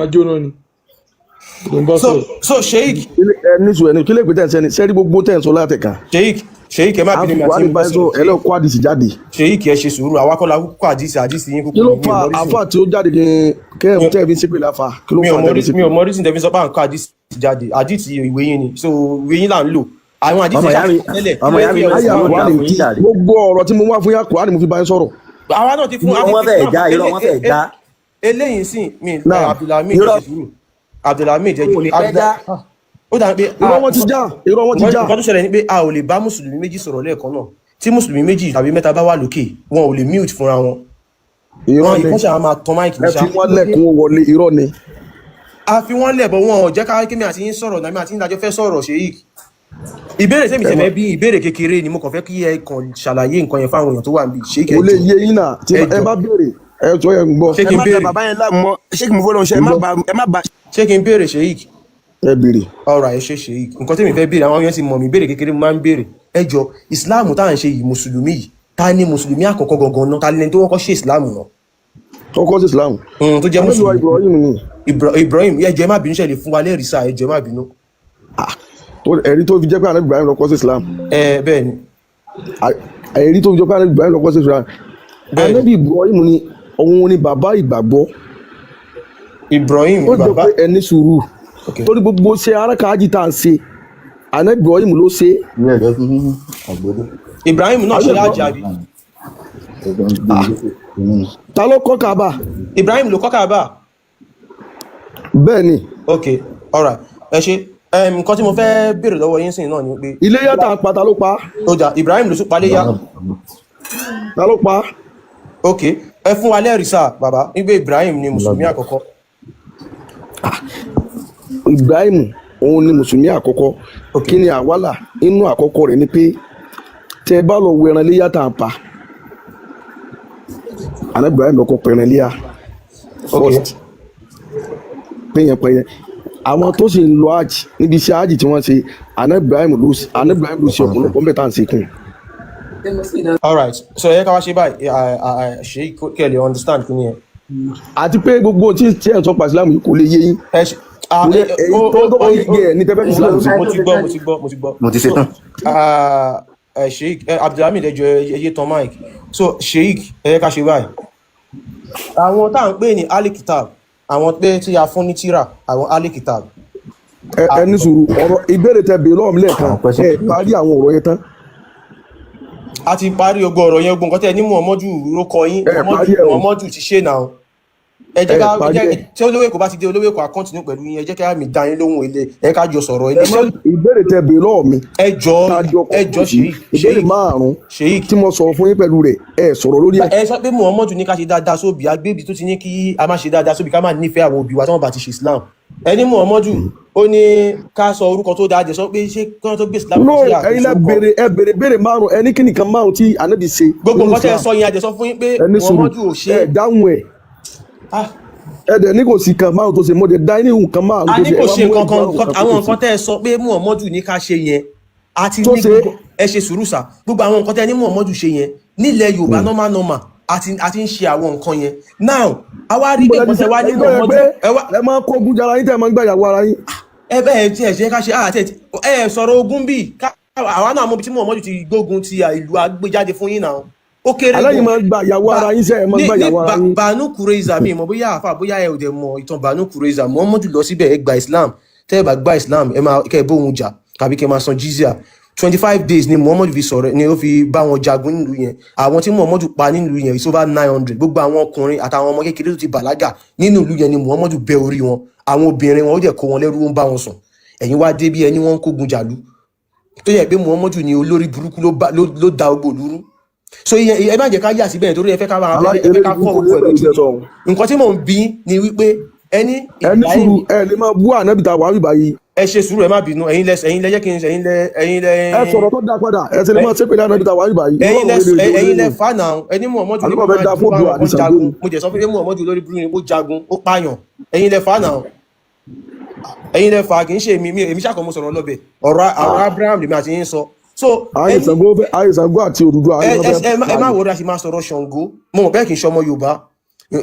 Speaker 8: máa jóná ni. Ló ń bá
Speaker 2: So
Speaker 8: sọ̀rọ̀.
Speaker 2: so sheik
Speaker 6: Ẹ ní sùúrù, ẹni kí lè pè tẹ̀ ń sẹ́ni sẹ́rí gbogbo tẹ̀ ń sọ látẹ̀ka
Speaker 2: sheik Sheik, ẹ má
Speaker 6: À ń
Speaker 2: bínú,
Speaker 6: fi
Speaker 2: mi àti
Speaker 6: kùránì
Speaker 2: yín
Speaker 6: bá
Speaker 2: fẹ́
Speaker 6: yín sọ̀rọ̀,
Speaker 2: sọ̀rọ̀.
Speaker 6: ẹ lọ kó àdìsí jáde.
Speaker 2: Sheik, ẹ ṣe sùúrù. Àwa kọ́ la kúkú àdìsí, àdìsí yín
Speaker 6: Kí
Speaker 2: kúkú
Speaker 6: ló
Speaker 2: ni, mi
Speaker 6: fa
Speaker 2: ò mọ reason.
Speaker 6: àáfà tí ó jáde kí kẹ́
Speaker 2: Mi
Speaker 6: ẹ tẹ́ ẹ fi ń ṣépè láfa? Kí ló
Speaker 2: mi
Speaker 6: fa
Speaker 2: ò mọ
Speaker 6: tẹ́ fi ń
Speaker 2: reason, mi
Speaker 6: ṣépè?
Speaker 2: ò mọ reason tẹ́ fi sọ pé à ń kọ́ àdìsí jáde. Àdìsí ìwé yín ni, so ìwé yín là ń lò. Àwọn àdìsí
Speaker 7: Ọmọ ìyá
Speaker 2: ṣáà
Speaker 7: mi,
Speaker 2: tẹ́lẹ̀ kí
Speaker 7: ọmọ
Speaker 2: ló
Speaker 7: ìyá
Speaker 2: dé
Speaker 7: mi,
Speaker 2: tí ẹ ò
Speaker 6: Àyà
Speaker 2: fún
Speaker 7: yóò
Speaker 2: wa?
Speaker 7: dáa
Speaker 6: kùránì
Speaker 7: fún
Speaker 6: tí
Speaker 7: yín jàre.
Speaker 6: gbogbo ọ̀rọ̀ tí mo wá fún yà, kùránì mo fi bá yín sọ̀rọ̀.
Speaker 2: Àwa náà ti fún
Speaker 7: Irọ́
Speaker 2: a ti
Speaker 7: wọn
Speaker 2: fi
Speaker 7: fẹ́ẹ̀
Speaker 2: Islam
Speaker 7: já, irọ́ wọn fẹ́ẹ̀ já.
Speaker 2: Eléyìí sìn mi
Speaker 6: Náà
Speaker 2: Abdulhamid, ẹ
Speaker 7: Irọ́
Speaker 2: ṣe sùúrù. Abdulhamid, ẹ
Speaker 7: wọn ò lè pẹ́ já.
Speaker 2: ó dà pé
Speaker 6: Irọ́ wọn ti já, irọ́ wọn ti já.
Speaker 2: nǹkan tó ṣẹlẹ̀ ni pé a ò lè bá mùsùlùmí méjì sọ̀rọ̀ lẹ́ẹ̀kan náà. Tí mùsùlùmí méjì tàbí mẹ́ta bá wà lókè, wọn ò lè mute fúnra wọn.
Speaker 6: Irọ́
Speaker 2: Wọn
Speaker 6: ni.
Speaker 2: ìkọ́ṣà á máa tan mic ní
Speaker 6: Ẹ
Speaker 2: ṣá.
Speaker 6: fi wọ́n lẹ̀kún ó wọlé, irọ́ ni.
Speaker 2: A fi wọ́n lẹ̀ bọ̀, wọn ò jẹ́ ká kémi àti yín sọ̀rọ̀ nàmi àti yín dájọ́ fẹ́ sọ̀rọ̀. Sheik, ìbéèrè tèmi
Speaker 6: Ẹ
Speaker 2: tẹ̀
Speaker 6: mọ̀
Speaker 2: fẹ́ bí ìbéèrè kékeré ni, mo kàn fẹ́ kí ẹ kàn ṣàlàyé nǹkan yẹn fáwọn èèyàn tó wà níbí. Sheik, ẹ
Speaker 6: Kò lè
Speaker 2: jọ̀ọ́,
Speaker 6: yé yín náà tí
Speaker 2: ẹ
Speaker 6: ẹ
Speaker 2: jọ̀ọ́.
Speaker 6: bá béèrè, ẹ sọ yẹn ń gbọ́.
Speaker 2: Ṣé
Speaker 3: Ẹ
Speaker 2: kí n
Speaker 3: má da
Speaker 2: béèrè?
Speaker 3: bàbá yẹn láàmú mọ́. Ṣé kí mo fọ́ lọ́n ṣe? Ẹ
Speaker 6: Ń
Speaker 3: má
Speaker 6: gbọ́.
Speaker 3: ba, ẹ má ba.
Speaker 2: Ṣé kí n béèrè, Sheik?
Speaker 6: Ẹ béèrè.
Speaker 2: Ọ̀rọ̀ ẹ ṣe, Sheik. Nǹkan tèmi fẹ́ béèrè, àwọn yẹn ti mọ̀ mí, béèrè kékeré mo máa ń béèrè. Ẹ jọ, ìsìláàmù tá à ń ṣe yìí, mùsùlùmí yìí, ta ni mùsùlùmí àkọ́kọ́ gangan náà? Ta lẹni tó kọ́kọ́ ṣe ìsìláàmù náà?
Speaker 6: Kọ́kọ́ sí Islam.
Speaker 2: Tó jẹ́
Speaker 6: Ànábì wa
Speaker 2: mùsùlùmí.
Speaker 6: Ibrahim ni.
Speaker 2: Ibrahim. Ẹ jọ̀ọ́, ẹ má bínú, ṣe lè fún wa lẹ́rìí sáà? Ẹ jọ̀ọ́, ẹ má bínú.
Speaker 6: Ẹ̀rí tó fi jẹ́ pé Ànábì Ibrahim ló kọ́ sí Islam.
Speaker 2: Ẹ bẹ́ẹ̀ ni.
Speaker 6: Ẹ̀rí tó fi jẹ́ pé Ànábì Ibrahim ló kọ́ sí Islam.
Speaker 2: Bẹ́ẹ̀ ni.
Speaker 6: Ànábì Ibrahim ni, òun ni bàbá ìgbàgbọ́.
Speaker 2: Ibrahim
Speaker 6: Ó jọ
Speaker 2: bàbá.
Speaker 6: pé ẹni sùúrù.
Speaker 2: Ok.
Speaker 6: Torí gbogbo ṣe arákàájì tá à ń ṣe, Ànábì Ibrahim ló ṣe.
Speaker 2: Ibrahim náà ṣe
Speaker 6: Àbí
Speaker 2: láàjì àbí?
Speaker 6: Ta ló kọ́ Kaaba?
Speaker 2: Ibrahim ló kọ́ Kaaba.
Speaker 6: Bẹ́ẹ̀ ni.
Speaker 2: Ok, alright, ẹ ṣe. Nǹkan tí mo fẹ́ béèrè lọ́wọ́ yín sìn náà ni pé
Speaker 6: Iléyá tá à ń pa, ta ló pa?
Speaker 2: Ó jà, Ibrahim ló tún paléyá.
Speaker 6: Ta ló pa?
Speaker 2: Ok, ẹ fún wa lẹ́rìí sáà bàbá wípé Ibrahim ni mùsùlùmí àkọ́kọ́.
Speaker 6: Ibrahim òun ni mùsùlùmí àkọ́kọ́.
Speaker 2: Ok.
Speaker 6: Kí ni àwálà inú àkọ́kọ́ rẹ̀ ni pé tẹ ẹ bá lọ wo ẹran iléyá tá à ń pa, Ànábì Ibrahim ló kọ́ pẹran iléyá
Speaker 2: Ok.
Speaker 6: first. Péyẹn pẹyẹn, àwọn tó sì ń lọ hajj níbi iṣẹ́ hajj tí wọ́n ṣe, Ànábì Ibrahim ló ṣe ọ̀pọ̀lọpọ̀ ń bẹ̀ tá à ń ṣe kùn.
Speaker 2: Alright, so ẹ ká wá ṣe báyìí, ṣe kí ẹ lè understand kí ni ẹ.
Speaker 6: Àti pé gbogbo tí ẹ̀ ń sọ pa Islam yìí kò lè yé yín.
Speaker 2: Ẹ ṣe ah,
Speaker 6: Kò lè
Speaker 2: ẹ
Speaker 6: ẹ̀yin
Speaker 2: ó
Speaker 6: tó
Speaker 2: ó
Speaker 6: tó bá
Speaker 2: ó
Speaker 6: yé ẹ̀ ní tẹ́fẹ́ Islam sí.
Speaker 2: Mo ti gbọ́, mo ti gbọ́, mo ti gbọ́.
Speaker 7: Mo ti ṣe
Speaker 2: So
Speaker 7: tán.
Speaker 2: ẹ Sheik, ẹ Abdulhamid, ẹ jọ̀ọ́, ẹ yé tan mic. So Sheik, ẹ yẹ ká ṣe báyìí. Àwọn tá à ń pè ní alikitab, àwọn pé tí a fún ní tírà, àwọn alikitab.
Speaker 6: Ẹ ní sùúrù, ọ̀rọ̀ ìbéèrè tẹ béèrè lọ́wọ́ mi lẹ́ẹ̀kan,
Speaker 7: Àwọn question.
Speaker 6: ẹ parí àwọn ọ̀rọ̀ yẹn tán.
Speaker 2: A ti parí ogun ọ̀rọ̀ yẹn, ogun nǹkan tẹ́ ẹ ní Muhammadu ló kọ yín.
Speaker 6: Ẹ
Speaker 2: Muhammadu,
Speaker 6: parí ẹ o.
Speaker 2: Muhammadu ti ṣe náà. Ẹ jẹ́
Speaker 6: Ẹ
Speaker 2: ká ẹ
Speaker 6: parí
Speaker 2: jẹ́
Speaker 6: ẹ.
Speaker 2: tí olówó Èkó bá ti dé, olówó Èkó á continue pẹ̀lú yín. Ẹ jẹ́ ká mi dá yín lóhùn ilé, ẹ ká jọ sọ̀rọ̀ ilé.
Speaker 6: Ẹ má ìbéèrè tẹ béèrè lọ́wọ́ mi
Speaker 2: Ẹ jọ,
Speaker 6: tá a jọ
Speaker 2: ẹ jọ
Speaker 6: kọ́ sí
Speaker 2: Sheik,
Speaker 6: ìbéèrè
Speaker 2: Sheik,
Speaker 6: márùn-ún
Speaker 2: Sheik.
Speaker 6: tí mo sọ̀rọ̀ fún yín pẹ̀lú rẹ̀, ẹ sọ̀rọ̀ lórí ẹ̀.
Speaker 2: Ẹ sọ pé Muhammadu ní ká ṣe dáadáa sóbì, agbébi tó ti ní kí a má ṣe dáadáa sóbì, ká má nífẹ̀ẹ́ àwọn òbí wa tí wọ́n bá ti ṣe Islam. Ẹ ní Muhammadu ó ní ká sọ orúkọ tó dáa jẹ, sọ pé ṣé kí wọ́n tó gbé Islam
Speaker 6: No,
Speaker 2: kò sí
Speaker 6: ẹ̀yin lẹ
Speaker 2: àkóso orúkọ.
Speaker 6: béèrè, ẹ béèrè béèrè márùn-ún, ẹ ní kí nìkan márùn-ún tí Ànábì ṣe
Speaker 2: Gbogbo
Speaker 6: nínú
Speaker 2: nǹkan tẹ́ ẹ
Speaker 6: Islam.
Speaker 2: sọ yẹn, a jẹ sọ fún yín pé
Speaker 6: Ẹ ní sùúrù,
Speaker 2: Muhammadu ò ṣe
Speaker 6: ẹ
Speaker 2: é.
Speaker 6: dáhùn ẹ.
Speaker 2: Ah,
Speaker 6: Ẹ dẹ̀ ní kò sí kan márùn-ún tó ṣe, mo dẹ̀ dá yín ní nǹkan márùn-ún
Speaker 2: a
Speaker 6: tó
Speaker 2: ní
Speaker 6: ṣe,
Speaker 2: kò
Speaker 6: ẹ wá
Speaker 2: ṣe
Speaker 6: mú
Speaker 2: nǹkan kan
Speaker 6: ẹ̀rí márùn-ún kan tó
Speaker 2: àwọn
Speaker 6: ṣe.
Speaker 2: nǹkan tẹ́ ẹ sọ pé Muhammadu ní ká ṣe yẹn, a ti
Speaker 6: Tó
Speaker 2: ní
Speaker 6: ṣe.
Speaker 2: gbogbo. Ẹ ṣe sùúrù sà. Gbogbo àwọn nǹkan tẹ́ ẹ ní Muhammadu ṣe yẹn nílẹ̀ Yorùbá, normal normal, a ti ń ṣe àwọn nǹkan yẹn now. A wá rí pé
Speaker 6: Níbo lẹ
Speaker 2: nǹkan
Speaker 6: ti
Speaker 2: tẹ́
Speaker 6: ṣe
Speaker 2: wá ní
Speaker 6: ẹ̀yin tó yẹ
Speaker 2: Muhammadu
Speaker 6: pé
Speaker 2: ẹ wá
Speaker 6: ẹ máa ń kógun jara yín, tẹ́ ẹ máa ń gbàyàwó ara yín.
Speaker 2: Ẹ bẹ́ẹ̀ tí ẹ ṣe ká ṣe àti ẹ sọ̀rọ̀ ogun bíi àwa náà mọ̀ bí tí Muhammadu ti gbógun ti ìlú agbéjáde fún yín náà, ó kéré
Speaker 6: Aláyìn
Speaker 2: gan.
Speaker 6: máa ń gba ìyàwó
Speaker 2: Ba
Speaker 6: ara yín sẹ́, ẹ máa ń
Speaker 2: ní
Speaker 6: gba
Speaker 2: ní
Speaker 6: ìyàwó ara yín.
Speaker 2: Banu Kureza, mi mọ̀ bóyá àáfà, bóyá ẹ ò dẹ̀ mọ̀ ìtàn Banu Kureza. Muhammadu lọ síbẹ̀, ẹ gba Islam, tẹ́ ẹ bá gba Islam, ẹ máa kẹ́ ẹ bóun jà tàbí kẹ́ ẹ máa san jizya. 25 days ni Muhammadu fi sọ̀rọ̀ ni ó fi bá wọn jagun nílùú yẹn. Àwọn tí Muhammadu pa nílùú yẹn is over 900. Gbogbo àwọn ọkùnrin àtàwọn ọmọ kékeré tó ti bàlágà nínú ìlú yẹn ni Muhammadu bẹ́ orí wọn. Àwọn obìnrin wọn, ó dẹ̀ kó wọn lẹ́rú, ó ń bá wọn sùn. Ẹ̀yin wá dé bí ẹni wọ́n ń kógun jàlú, tó yẹ pé Muhammadu ni olórí burúkú ló da ogbò lúrú. So ẹ má jẹ́ ká yà síbẹ̀ torí ẹ fẹ́ ká máa ẹ fẹ́
Speaker 6: Eléré
Speaker 2: ká fọ́
Speaker 6: burúkú
Speaker 2: gbogbo
Speaker 6: ni
Speaker 2: ẹ̀
Speaker 6: pẹ̀lú
Speaker 2: lójú
Speaker 6: iṣẹ́
Speaker 2: ni.
Speaker 6: sọ òun.
Speaker 2: Nǹkan tí mò ń bí ni wípé ẹni
Speaker 6: Ẹ ní
Speaker 2: Ibrahim
Speaker 6: sùúrù, ẹ lè máa bú Ànábì tá a wà wíbá yìí.
Speaker 2: Ẹ ṣe sùúrù, ẹ má bínú. Ẹ̀yin lẹ jẹ́ kí n ẹ̀yin lẹ
Speaker 6: Ẹ sọ̀rọ̀ tó dá padà, ẹ sì lè máa ṣépè ní Ànábì tá a wà wíbá yìí. Irú
Speaker 2: ẹ̀yin lẹ
Speaker 6: ọ̀rọ̀ wèrè
Speaker 2: ẹ̀yin
Speaker 6: òde
Speaker 2: lẹ
Speaker 6: òde
Speaker 2: fà náà. Ẹni Muhammadu ní
Speaker 6: àbí
Speaker 2: kó
Speaker 6: kò fẹ́
Speaker 2: máa
Speaker 6: da
Speaker 2: jó
Speaker 6: fóònù
Speaker 2: báwọn
Speaker 6: àti
Speaker 2: kan
Speaker 6: Ṣàngó
Speaker 2: jagun.
Speaker 6: ni.
Speaker 2: Mo jẹ́ sọ pé Muhammadu olórí burúkú ni, ó jagun, ó pààyàn. Ẹ̀yin lẹ fà náà, ẹ̀yin lẹ fà, kì í ṣe èmi. Èmi ṣàkóso mo sọ̀rọ̀ lọ́bẹ̀ ọ̀rọ̀ ọ̀rọ̀ Abraham lèmi àti yín sọ. So
Speaker 6: Ààyè
Speaker 2: ẹni
Speaker 6: Ṣàngó fẹ́, ààyè Ṣàngó àti Odùduwà
Speaker 2: ẹ
Speaker 6: ààyè wọn
Speaker 2: ẹ
Speaker 6: fẹ́
Speaker 2: ẹ má ẹ má
Speaker 6: pààyàn.
Speaker 2: wọrí, a sì máa sọ̀rọ̀ Ṣàngó. Mo mọ̀ bẹ́ẹ̀ kì í ṣọmọ Yorùbá.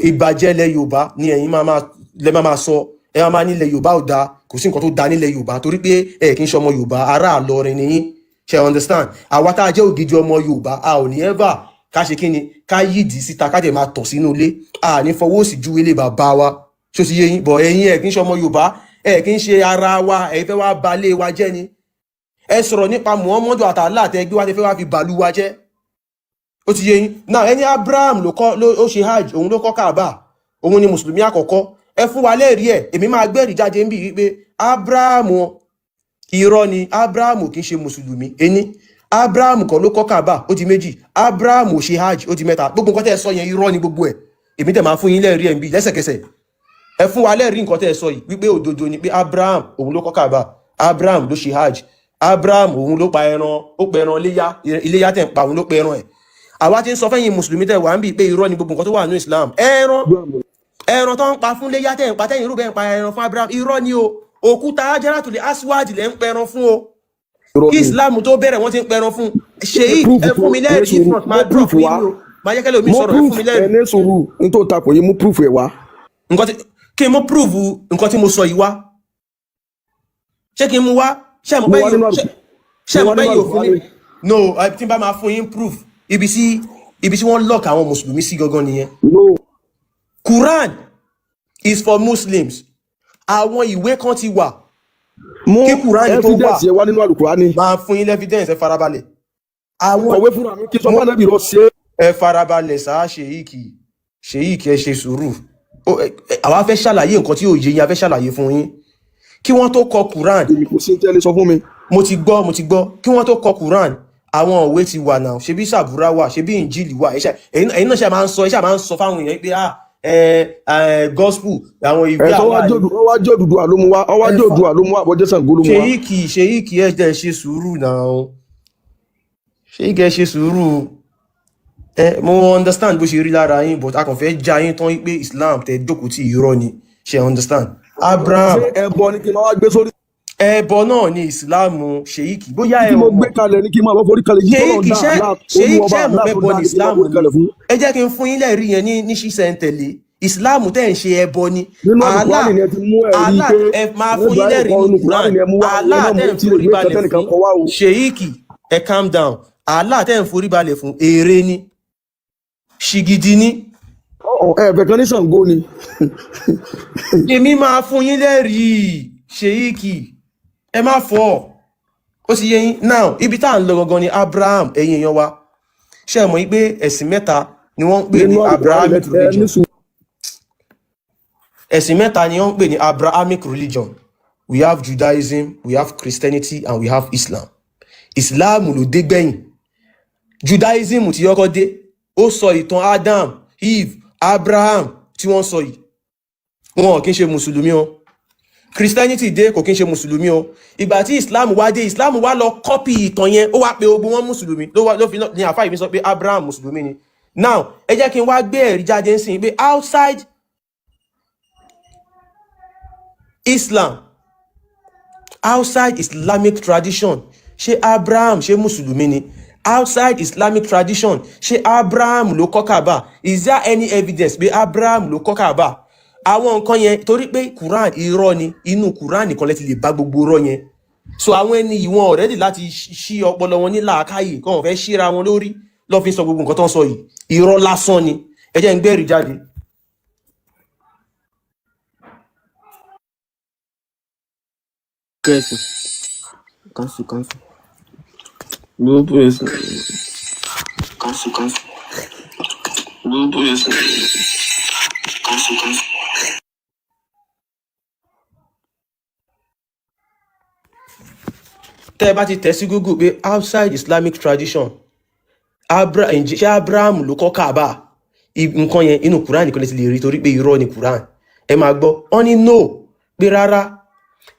Speaker 2: Ìbàjẹ́ ilẹ̀ Yorùbá ni ẹ̀yin máa máa lẹ máa máa sọ. Ẹ máa máa nílẹ̀ Yorùbá ò dáa, kò sí nǹkan tó dáa nílẹ̀ Yorùbá, torí pé ẹ kì í ṣọmọ Yorùbá, ará Ìlọrin ni yín. Ṣe understand? Àwa tá a jẹ́ ògidì ọmọ Yorùbá, a ò ní ever ká ṣe kí ni, ká yídìí síta, ká dẹ̀ máa tọ̀ sínú ilé. A ní fọwọ́ sí ju ilé bàbá wa. Ṣó ti yé yín? Bọ̀ ẹ̀yin ẹ̀ kì í ṣe ọmọ Yorùbá, ẹ̀ kì í ṣe ara wa, ẹ̀ fẹ́ wá balé wa jẹ́ ni. Ẹ sọ̀rọ̀ nípa Muhammadu àtàlà àtẹgbẹ́ wa, tẹ fẹ́ wá fi bàlú wa jẹ́. Ó ti yé yín náà? Ẹni Abraham ló kọ́ ló ó ṣe hajj, òun ló kọ́ Kaaba, òun ni mùsùlùmí àkọ́kọ́. Ẹ fún wa lẹ́rìí ẹ̀. Èmi máa gbẹ́rìí jáde ń bì wípé Abraham, irọ́ ni, Abraham ò kì í ṣe mùsùlùmí. Ení, Abraham kọ́ ló kọ́ Kaaba, ó di méjì. Abraham ò ṣe hajj, ó di mẹ́ta. Gbogbo nǹkan tẹ́ ẹ sọ yẹn, irọ́ ni gbogbo ẹ̀. Èmi tẹ̀ máa fún yín lẹ́rìí ẹ̀ ń bì lẹ́sẹ̀kẹsẹ̀. Ẹ fún wa lẹ́rìí nǹkan tẹ́ ẹ sọ yìí wípé òdodo ni pé Abraham òun ló kọ́ Kaaba, Abraham ló ṣe hajj, Abraham òun ló pa ẹran, ó pa ẹran iléyá, iléyá tẹ̀ ń pa, òun ló pa ẹran ẹ̀. Àwa ti ń sọ fẹ́yìn mùsùlùmí tẹ̀ wá ń bì pé irọ́ ni gbogbo nǹkan tó wà ní Islam. Ẹran ẹran tó ń pa fún léyá tẹ̀ ń pa, tẹ̀yìn rúbẹ̀ ń pa ẹran fún Abraham, irọ́ ni o. Òkúta Hajaratul Aswad lẹ́ ń pẹran fún o.
Speaker 6: Irọ́
Speaker 2: Kí
Speaker 6: ni.
Speaker 2: Islam tó bẹ̀rẹ̀, wọ́n ti ń pẹran fún. Sheik,
Speaker 6: Proof
Speaker 2: ẹ fún mi
Speaker 6: ní
Speaker 2: lẹ́rìí. If
Speaker 6: sùúrù,
Speaker 2: not,
Speaker 6: mú
Speaker 2: máa drop
Speaker 6: proof
Speaker 2: yín
Speaker 6: wá.
Speaker 2: ni o, máa jẹ́ kẹ́lẹ́ omi
Speaker 6: Mú
Speaker 2: sọ̀rọ̀. Ẹ
Speaker 6: proof
Speaker 2: fún mi
Speaker 6: ẹ
Speaker 2: lẹ́rìí.
Speaker 6: ní sùúrù, ní tó takò yìí, mú proof ẹ wá.
Speaker 2: Nǹkan tí kí n mú proof nǹkan tí mo sọ yìí wá, ṣé kí n mú wá? Ṣé mo
Speaker 6: Mú
Speaker 2: pẹ́
Speaker 6: wá
Speaker 2: yìí
Speaker 6: nínú
Speaker 2: ṣé
Speaker 6: àlùkò,
Speaker 2: ṣé
Speaker 6: mú
Speaker 2: mo
Speaker 6: wá
Speaker 2: pẹ́
Speaker 6: nínú
Speaker 2: yìí ò fún
Speaker 6: àlùkò.
Speaker 2: mi? No, tí n bá máa fún yín proof, ibi tí wọ́n lock àwọn mùsùlùmí sí gangan nìyẹn.
Speaker 6: No.
Speaker 2: Quran is for Muslims. Àwọn ìwé kan ti wà
Speaker 6: Mú
Speaker 2: kí Quran tó wà.
Speaker 6: evidence yẹn wá nínú àlùkùránì.
Speaker 2: Máa fún yín evidence, ẹ farabalẹ̀. Àwọn
Speaker 6: Kọ̀wé fúnra mi kí sọ
Speaker 2: mo
Speaker 6: fún ànábì rọ ṣe.
Speaker 2: Ẹ farabalẹ̀ sáà, Sheik, Sheik, ẹ ṣe sùúrù. Àwa fẹ́ ṣàlàyé nǹkan tí ò yé yín, a fẹ́ ṣàlàyé fún yín. Kí wọ́n tó kọ Quran,
Speaker 6: Èmi kò sí tẹ́lẹ̀ sọ fún mi.
Speaker 2: Mo ti gbọ́, mo ti gbọ́. Kí wọ́n tó kọ Quran, àwọn òwe ti wà náà. Ṣebí Sàbúrà wà, ṣebí Injili wà. Ẹ̀yin náà ṣe máa ń sọ, ẹ ṣe máa ń sọ fáwọn èèyàn pé ah, ẹ ẹ gospel, àwọn ìwé
Speaker 6: Ẹ tó wá
Speaker 2: àwa
Speaker 6: jẹ́
Speaker 2: yìí.
Speaker 6: ọwá jẹ́ Odùduwà ló mú wá, ọwá
Speaker 2: Ẹ
Speaker 6: jẹ́
Speaker 2: fa
Speaker 6: Odùduwà ló mú wá, àbọ̀jẹ́ Ṣàngó ló mú wá.
Speaker 2: Sheik, Sheik, ẹ jẹ́ ṣe sùúrù náà. Sheik, ẹ ṣe sùúrù. Ẹ mo understand bó ṣe rí lára yín, but a kàn fẹ́ já yín tán pé Islam tẹ jókòó tí, irọ́ ni. Ṣe understand? Abraham
Speaker 6: Ṣé ẹbọ ni kí n máa wá gbé sórí?
Speaker 2: Ẹbọ náà ni Islam, Sheik, bóyá
Speaker 6: Tí
Speaker 2: ẹ
Speaker 6: mo
Speaker 2: ò
Speaker 6: gbé
Speaker 2: mọ̀.
Speaker 6: kalẹ̀ ní kí n máa lọ forí kalẹ̀ yìí tọ́lọ̀
Speaker 2: Sheik,
Speaker 6: dá
Speaker 2: ṣe
Speaker 6: Allah,
Speaker 2: Sheik,
Speaker 6: olúwa
Speaker 2: ṣe
Speaker 6: ọba
Speaker 2: mọ̀
Speaker 6: Allah
Speaker 2: pé
Speaker 6: tó
Speaker 2: bọ
Speaker 6: dá
Speaker 2: ní
Speaker 6: ní kí n máa
Speaker 2: Islam
Speaker 6: forí
Speaker 2: ni?
Speaker 6: kalẹ̀ fún.
Speaker 2: Ẹ jẹ́ kí n fún yín lẹ́rìí yẹn ní ṣísẹ̀ntẹ̀lé. Islam tẹ́ ń ṣe, ẹbọ ni.
Speaker 6: Nínú
Speaker 2: Allah
Speaker 6: àlùkùránì ni ẹ ti mú ẹ̀rí
Speaker 2: Allah
Speaker 6: pé
Speaker 2: ẹ máa fún yín
Speaker 6: Ibrahim
Speaker 2: lẹ́rìí
Speaker 6: kọ́
Speaker 2: ní
Speaker 6: nínú Kùránì
Speaker 2: Quran.
Speaker 6: ni ẹ mú wá o, ẹ
Speaker 2: Allah
Speaker 6: má mú
Speaker 2: tẹ́ ń
Speaker 6: tí
Speaker 2: forí
Speaker 6: ìwé kan
Speaker 2: balẹ̀
Speaker 6: tẹ́nìkan
Speaker 2: fún,
Speaker 6: kọ wá o.
Speaker 2: Sheik, ẹ calm down. Allah tẹ́ ń forí balẹ̀ fún, ère ni, ṣìgìdì ni.
Speaker 6: Ọ̀hún, ẹ̀ẹ̀fẹ̀ kan ní Ṣàngó ni.
Speaker 2: Èmi máa fún yín lẹ́rìí, Sheik, ẹ má fọ́. Ó sì yé yín now. Ibi tá à ń lọ gangan ni Abraham. Ẹ̀yin èèyàn wa, ṣé ẹ mọ̀ yín pé ẹ̀sìn mẹ́ta ni wọ́n ń pè ní
Speaker 6: Nínú àlùkùránì
Speaker 2: Abrahamic
Speaker 6: lẹ ẹ ní
Speaker 2: religion?
Speaker 6: sùúrù.
Speaker 2: Ẹ̀sìn mẹ́ta ni wọ́n ń pè ní Abrahamic religion. We have Judaism, we have Christianity and we have Islam. Islam ló dé gbẹ̀yìn. Judaism ti yọ́kọ́ dé, ó sọ ìtàn Adam, Eve, Abraham tí wọ́n sọ yìí. Wọn ò kí ń ṣe mùsùlùmí o. Christianity dé, kò kí ń ṣe mùsùlùmí o. Ìgbà tí Islam wá dé, Islam wá lọ kọ́pì ìtàn yẹn, ó wá pe ogun wọn mùsùlùmí. Ló wá ló fi ní àfáà yìí fi sọ pé Abraham mùsùlùmí ni. Now ẹ jẹ́ kí n wá gbé ẹ̀rí jáde ń sìn pé outside Islam, outside Islamic tradition, ṣé Abraham ṣé mùsùlùmí ni? Outside Islamic tradition, ṣé Abraham ló kọ́ Kaaba? Is there any evidence pé Abraham ló kọ́ Kaaba? Àwọn nǹkan yẹn, torí pé Quran irọ́ ni, inú Quran nìkan lẹ ti lè bá gbogbo irọ́ yẹn. So àwọn ẹni yìí, wọn already láti ṣí ọpọlọ wọn ní làákàyè kí wọn fẹ́ ṣíra wọn lórí lọ́ fi ń sọ gbogbo nǹkan tó ń sọ yìí. Irọ́ lásán ni. Ẹ jẹ́ n gbẹ́rìí jáde.
Speaker 7: Cancel, cancel, cancel. Go press. Cancel, cancel. Go press. Cancel, cancel.
Speaker 2: Tẹ́ ẹ bá ti tẹ̀ sí Google pé outside Islamic tradition, ǹjẹ́ ṣé Abraham ló kọ́ Kaaba, nǹkan yẹn inú Quran nìkan lè ti lè rí, torí pé irọ́ ni Quran. Ẹ máa gbọ́, wọ́n ní no, pé rárá,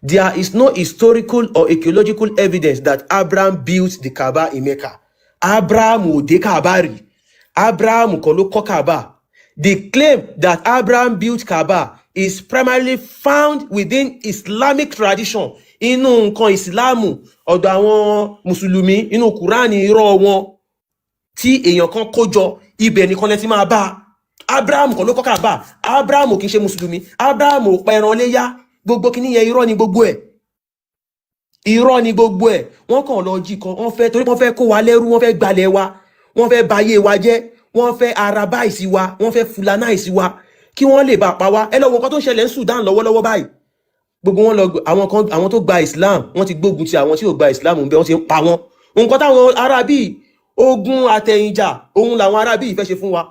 Speaker 2: there is no historical or archaeological evidence that Abraham built the Kaaba in Mecca. Abraham ò dé Kaaba rí. Abraham kọ́ ló kọ́ Kaaba. The claim that Abraham built Kaaba is primarily found within Islamic tradition. Inú nǹkan Ìsìláàmù, ọ̀dọ̀ àwọn mùsùlùmí, inú Quran irọ́ wọn tí èèyàn kan kó jọ, ibẹ̀ nìkan lẹ ti máa bá a. Abraham kọ́ ló kọ́ Kaaba. Abraham ò kì í ṣe mùsùlùmí. Abraham ò pa ẹran léyá. Gbogbo kìíní yẹn, irọ́ ni gbogbo ẹ̀. Irọ́ ni gbogbo ẹ̀. Wọ́n kàn lọ jí kan, wọ́n fẹ́, torí wọ́n fẹ́ kó wa lẹ́rú, wọ́n fẹ́ gbalẹ̀ wa, wọ́n fẹ́ bayé wa jẹ́, wọ́n fẹ́ arabize wa, wọ́n fẹ́ fulanize wa, kí wọ́n lè bá pa wá. Ẹ lọ wo nǹkan tó ń ṣẹlẹ̀ ní Sudan lọ́wọ́lọ́wọ́ báyìí. Gbogbo wọn lọ, àwọn kan, àwọn tó gba Islam, wọ́n ti gbógun ti àwọn tí ò gba Islam ń bẹ, wọ́n ti ń pa wọ́n. Nǹkan táwọn arábí, ogun àtẹ̀yìnjà òun làwọn arábí fẹ́ ṣe fún wa.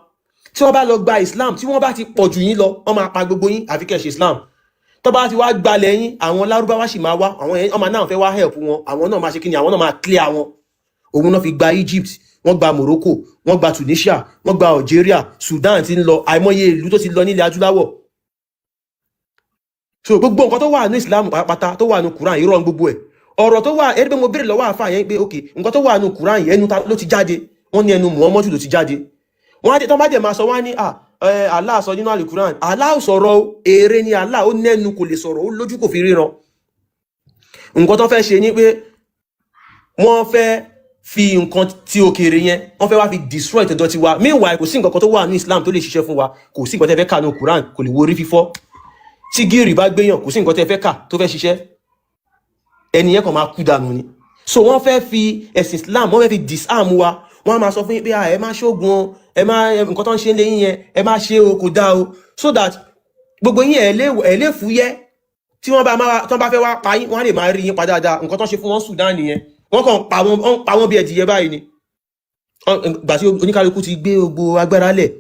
Speaker 2: Tí wọ́n bá lọ gba Islam, tí wọ́n bá ti pọ̀ jù yín lọ, wọ́n máa pa gbogbo yín, àfi kẹ́ ṣe Islam. Tó bá ti wá gbalẹ̀ yín, àwọn Lárúbáwá sì máa wá, àwọn yẹn ọmọ náà fẹ́ wá help wọn, àwọn náà máa ṣe kí ni, àwọn náà máa clear wọn. Òun náà fi gba Egypt, wọ́n gba Morocco, wọ́n gba Tunisia, wọ́n gba Algeria, Sudan ti ń lọ, àìmọye ìlú tó ti lọ nílẹ̀ adúláwọ̀. So gbogbo nǹkan tó wà ní Islam pátápátá, tó wà ní Quran, irọ́ ní gbogbo ẹ̀. Ọ̀rọ̀ tó wà ẹni pé mo béèrè lọ́wọ́ àáfàá yẹn pé, ok, nǹkan tó wà ní Quran yẹn, ẹnu ta ló ti jáde? Wọ́n ní ẹnu Muhammadu ló ti jáde. Wọ́n á dé, tó bá dẹ̀ máa sọ, wọ́n á ní à ẹ Allah sọ nínú Alukuran. Allah ò sọ̀rọ̀ o, èrè ni Allah. Ó nẹ́nu, kò lè sọ̀rọ̀, ó lójú, kò fi ríran. Nǹkan tó fẹ́ ṣe ni pé wọ́n fẹ́ fi nǹkan tí òkèèrè yẹn, wọ́n fẹ́ wá fi destroy tẹ̀dọ̀ tiwa. Meanwhile, kò sí nǹkan kan tó wà ní Islam tó lè ṣiṣẹ́ fún wa. Kò sí nǹkan tẹ́ fẹ́ kà ní Quran, kò lè wo orí fífọ́. Tí gírì bá gbéyàn, kò sí nǹkan tẹ́ fẹ́ kà tó fẹ́ ṣiṣẹ́, ẹni yẹn kàn máa kú dànù ni. So wọ́n fẹ́ fi ẹ̀sìn Islam, wọ́n fẹ́ fi disarm wa. Wọ́n á máa sọ fún yín pé, ah, ẹ má ṣoògùn o, ẹ má nǹkan tó ń ṣe léyìn yẹn, ẹ má ṣe o, kò dáa o, so that gbogbo yín ẹ lè fúyẹ́. Tí wọ́n bá máa, tí wọ́n bá fẹ́ wá pa yín, wọ́n á lè máa rí yín pa dáadáa. Nǹkan tó ń ṣe fún wọn Sudan nìyẹn. Wọ́n kàn pa wọ́n, wọ́n pa wọ́n bí ẹdìyẹ báyìí ni. Gbà tí oníkálukú ti gbé gbogbo agbára lẹ̀,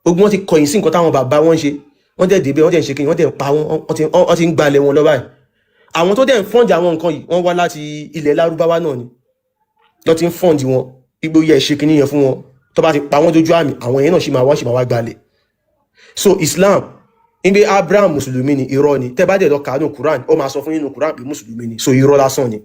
Speaker 2: gbogbo wọn ti kọ̀yìn sí nǹkan táwọn bàbá wọn ń ṣe. Wọ́n dẹ̀ débẹ̀, wọ́n dẹ̀ ń ṣe kí wọ́n dẹ̀ ń pa wọ́n, wọ́n ti ń gbalẹ̀ wọn lọ báyìí. Àwọn tó dẹ̀ ń fund àwọn nǹkan yìí, wọ́n wá láti ilẹ̀ Lárúbáwá náà ni lọ́ ti ń fund wọn. Igbó yẹ ṣe kinní yẹn fún wọn, tó bá ti pa wọ́n dójú àmì, àwọn yẹn náà sì máa wá, sì máa wá gbalẹ̀. So Islam níbi Abraham mùsùlùmí ni, irọ́ ni. Tẹ́ bá dẹ̀ lọ kà á nù Quran, ó máa sọ fún yín nù Quran pé mùsùlùmí ni. So irọ́ lásán ni.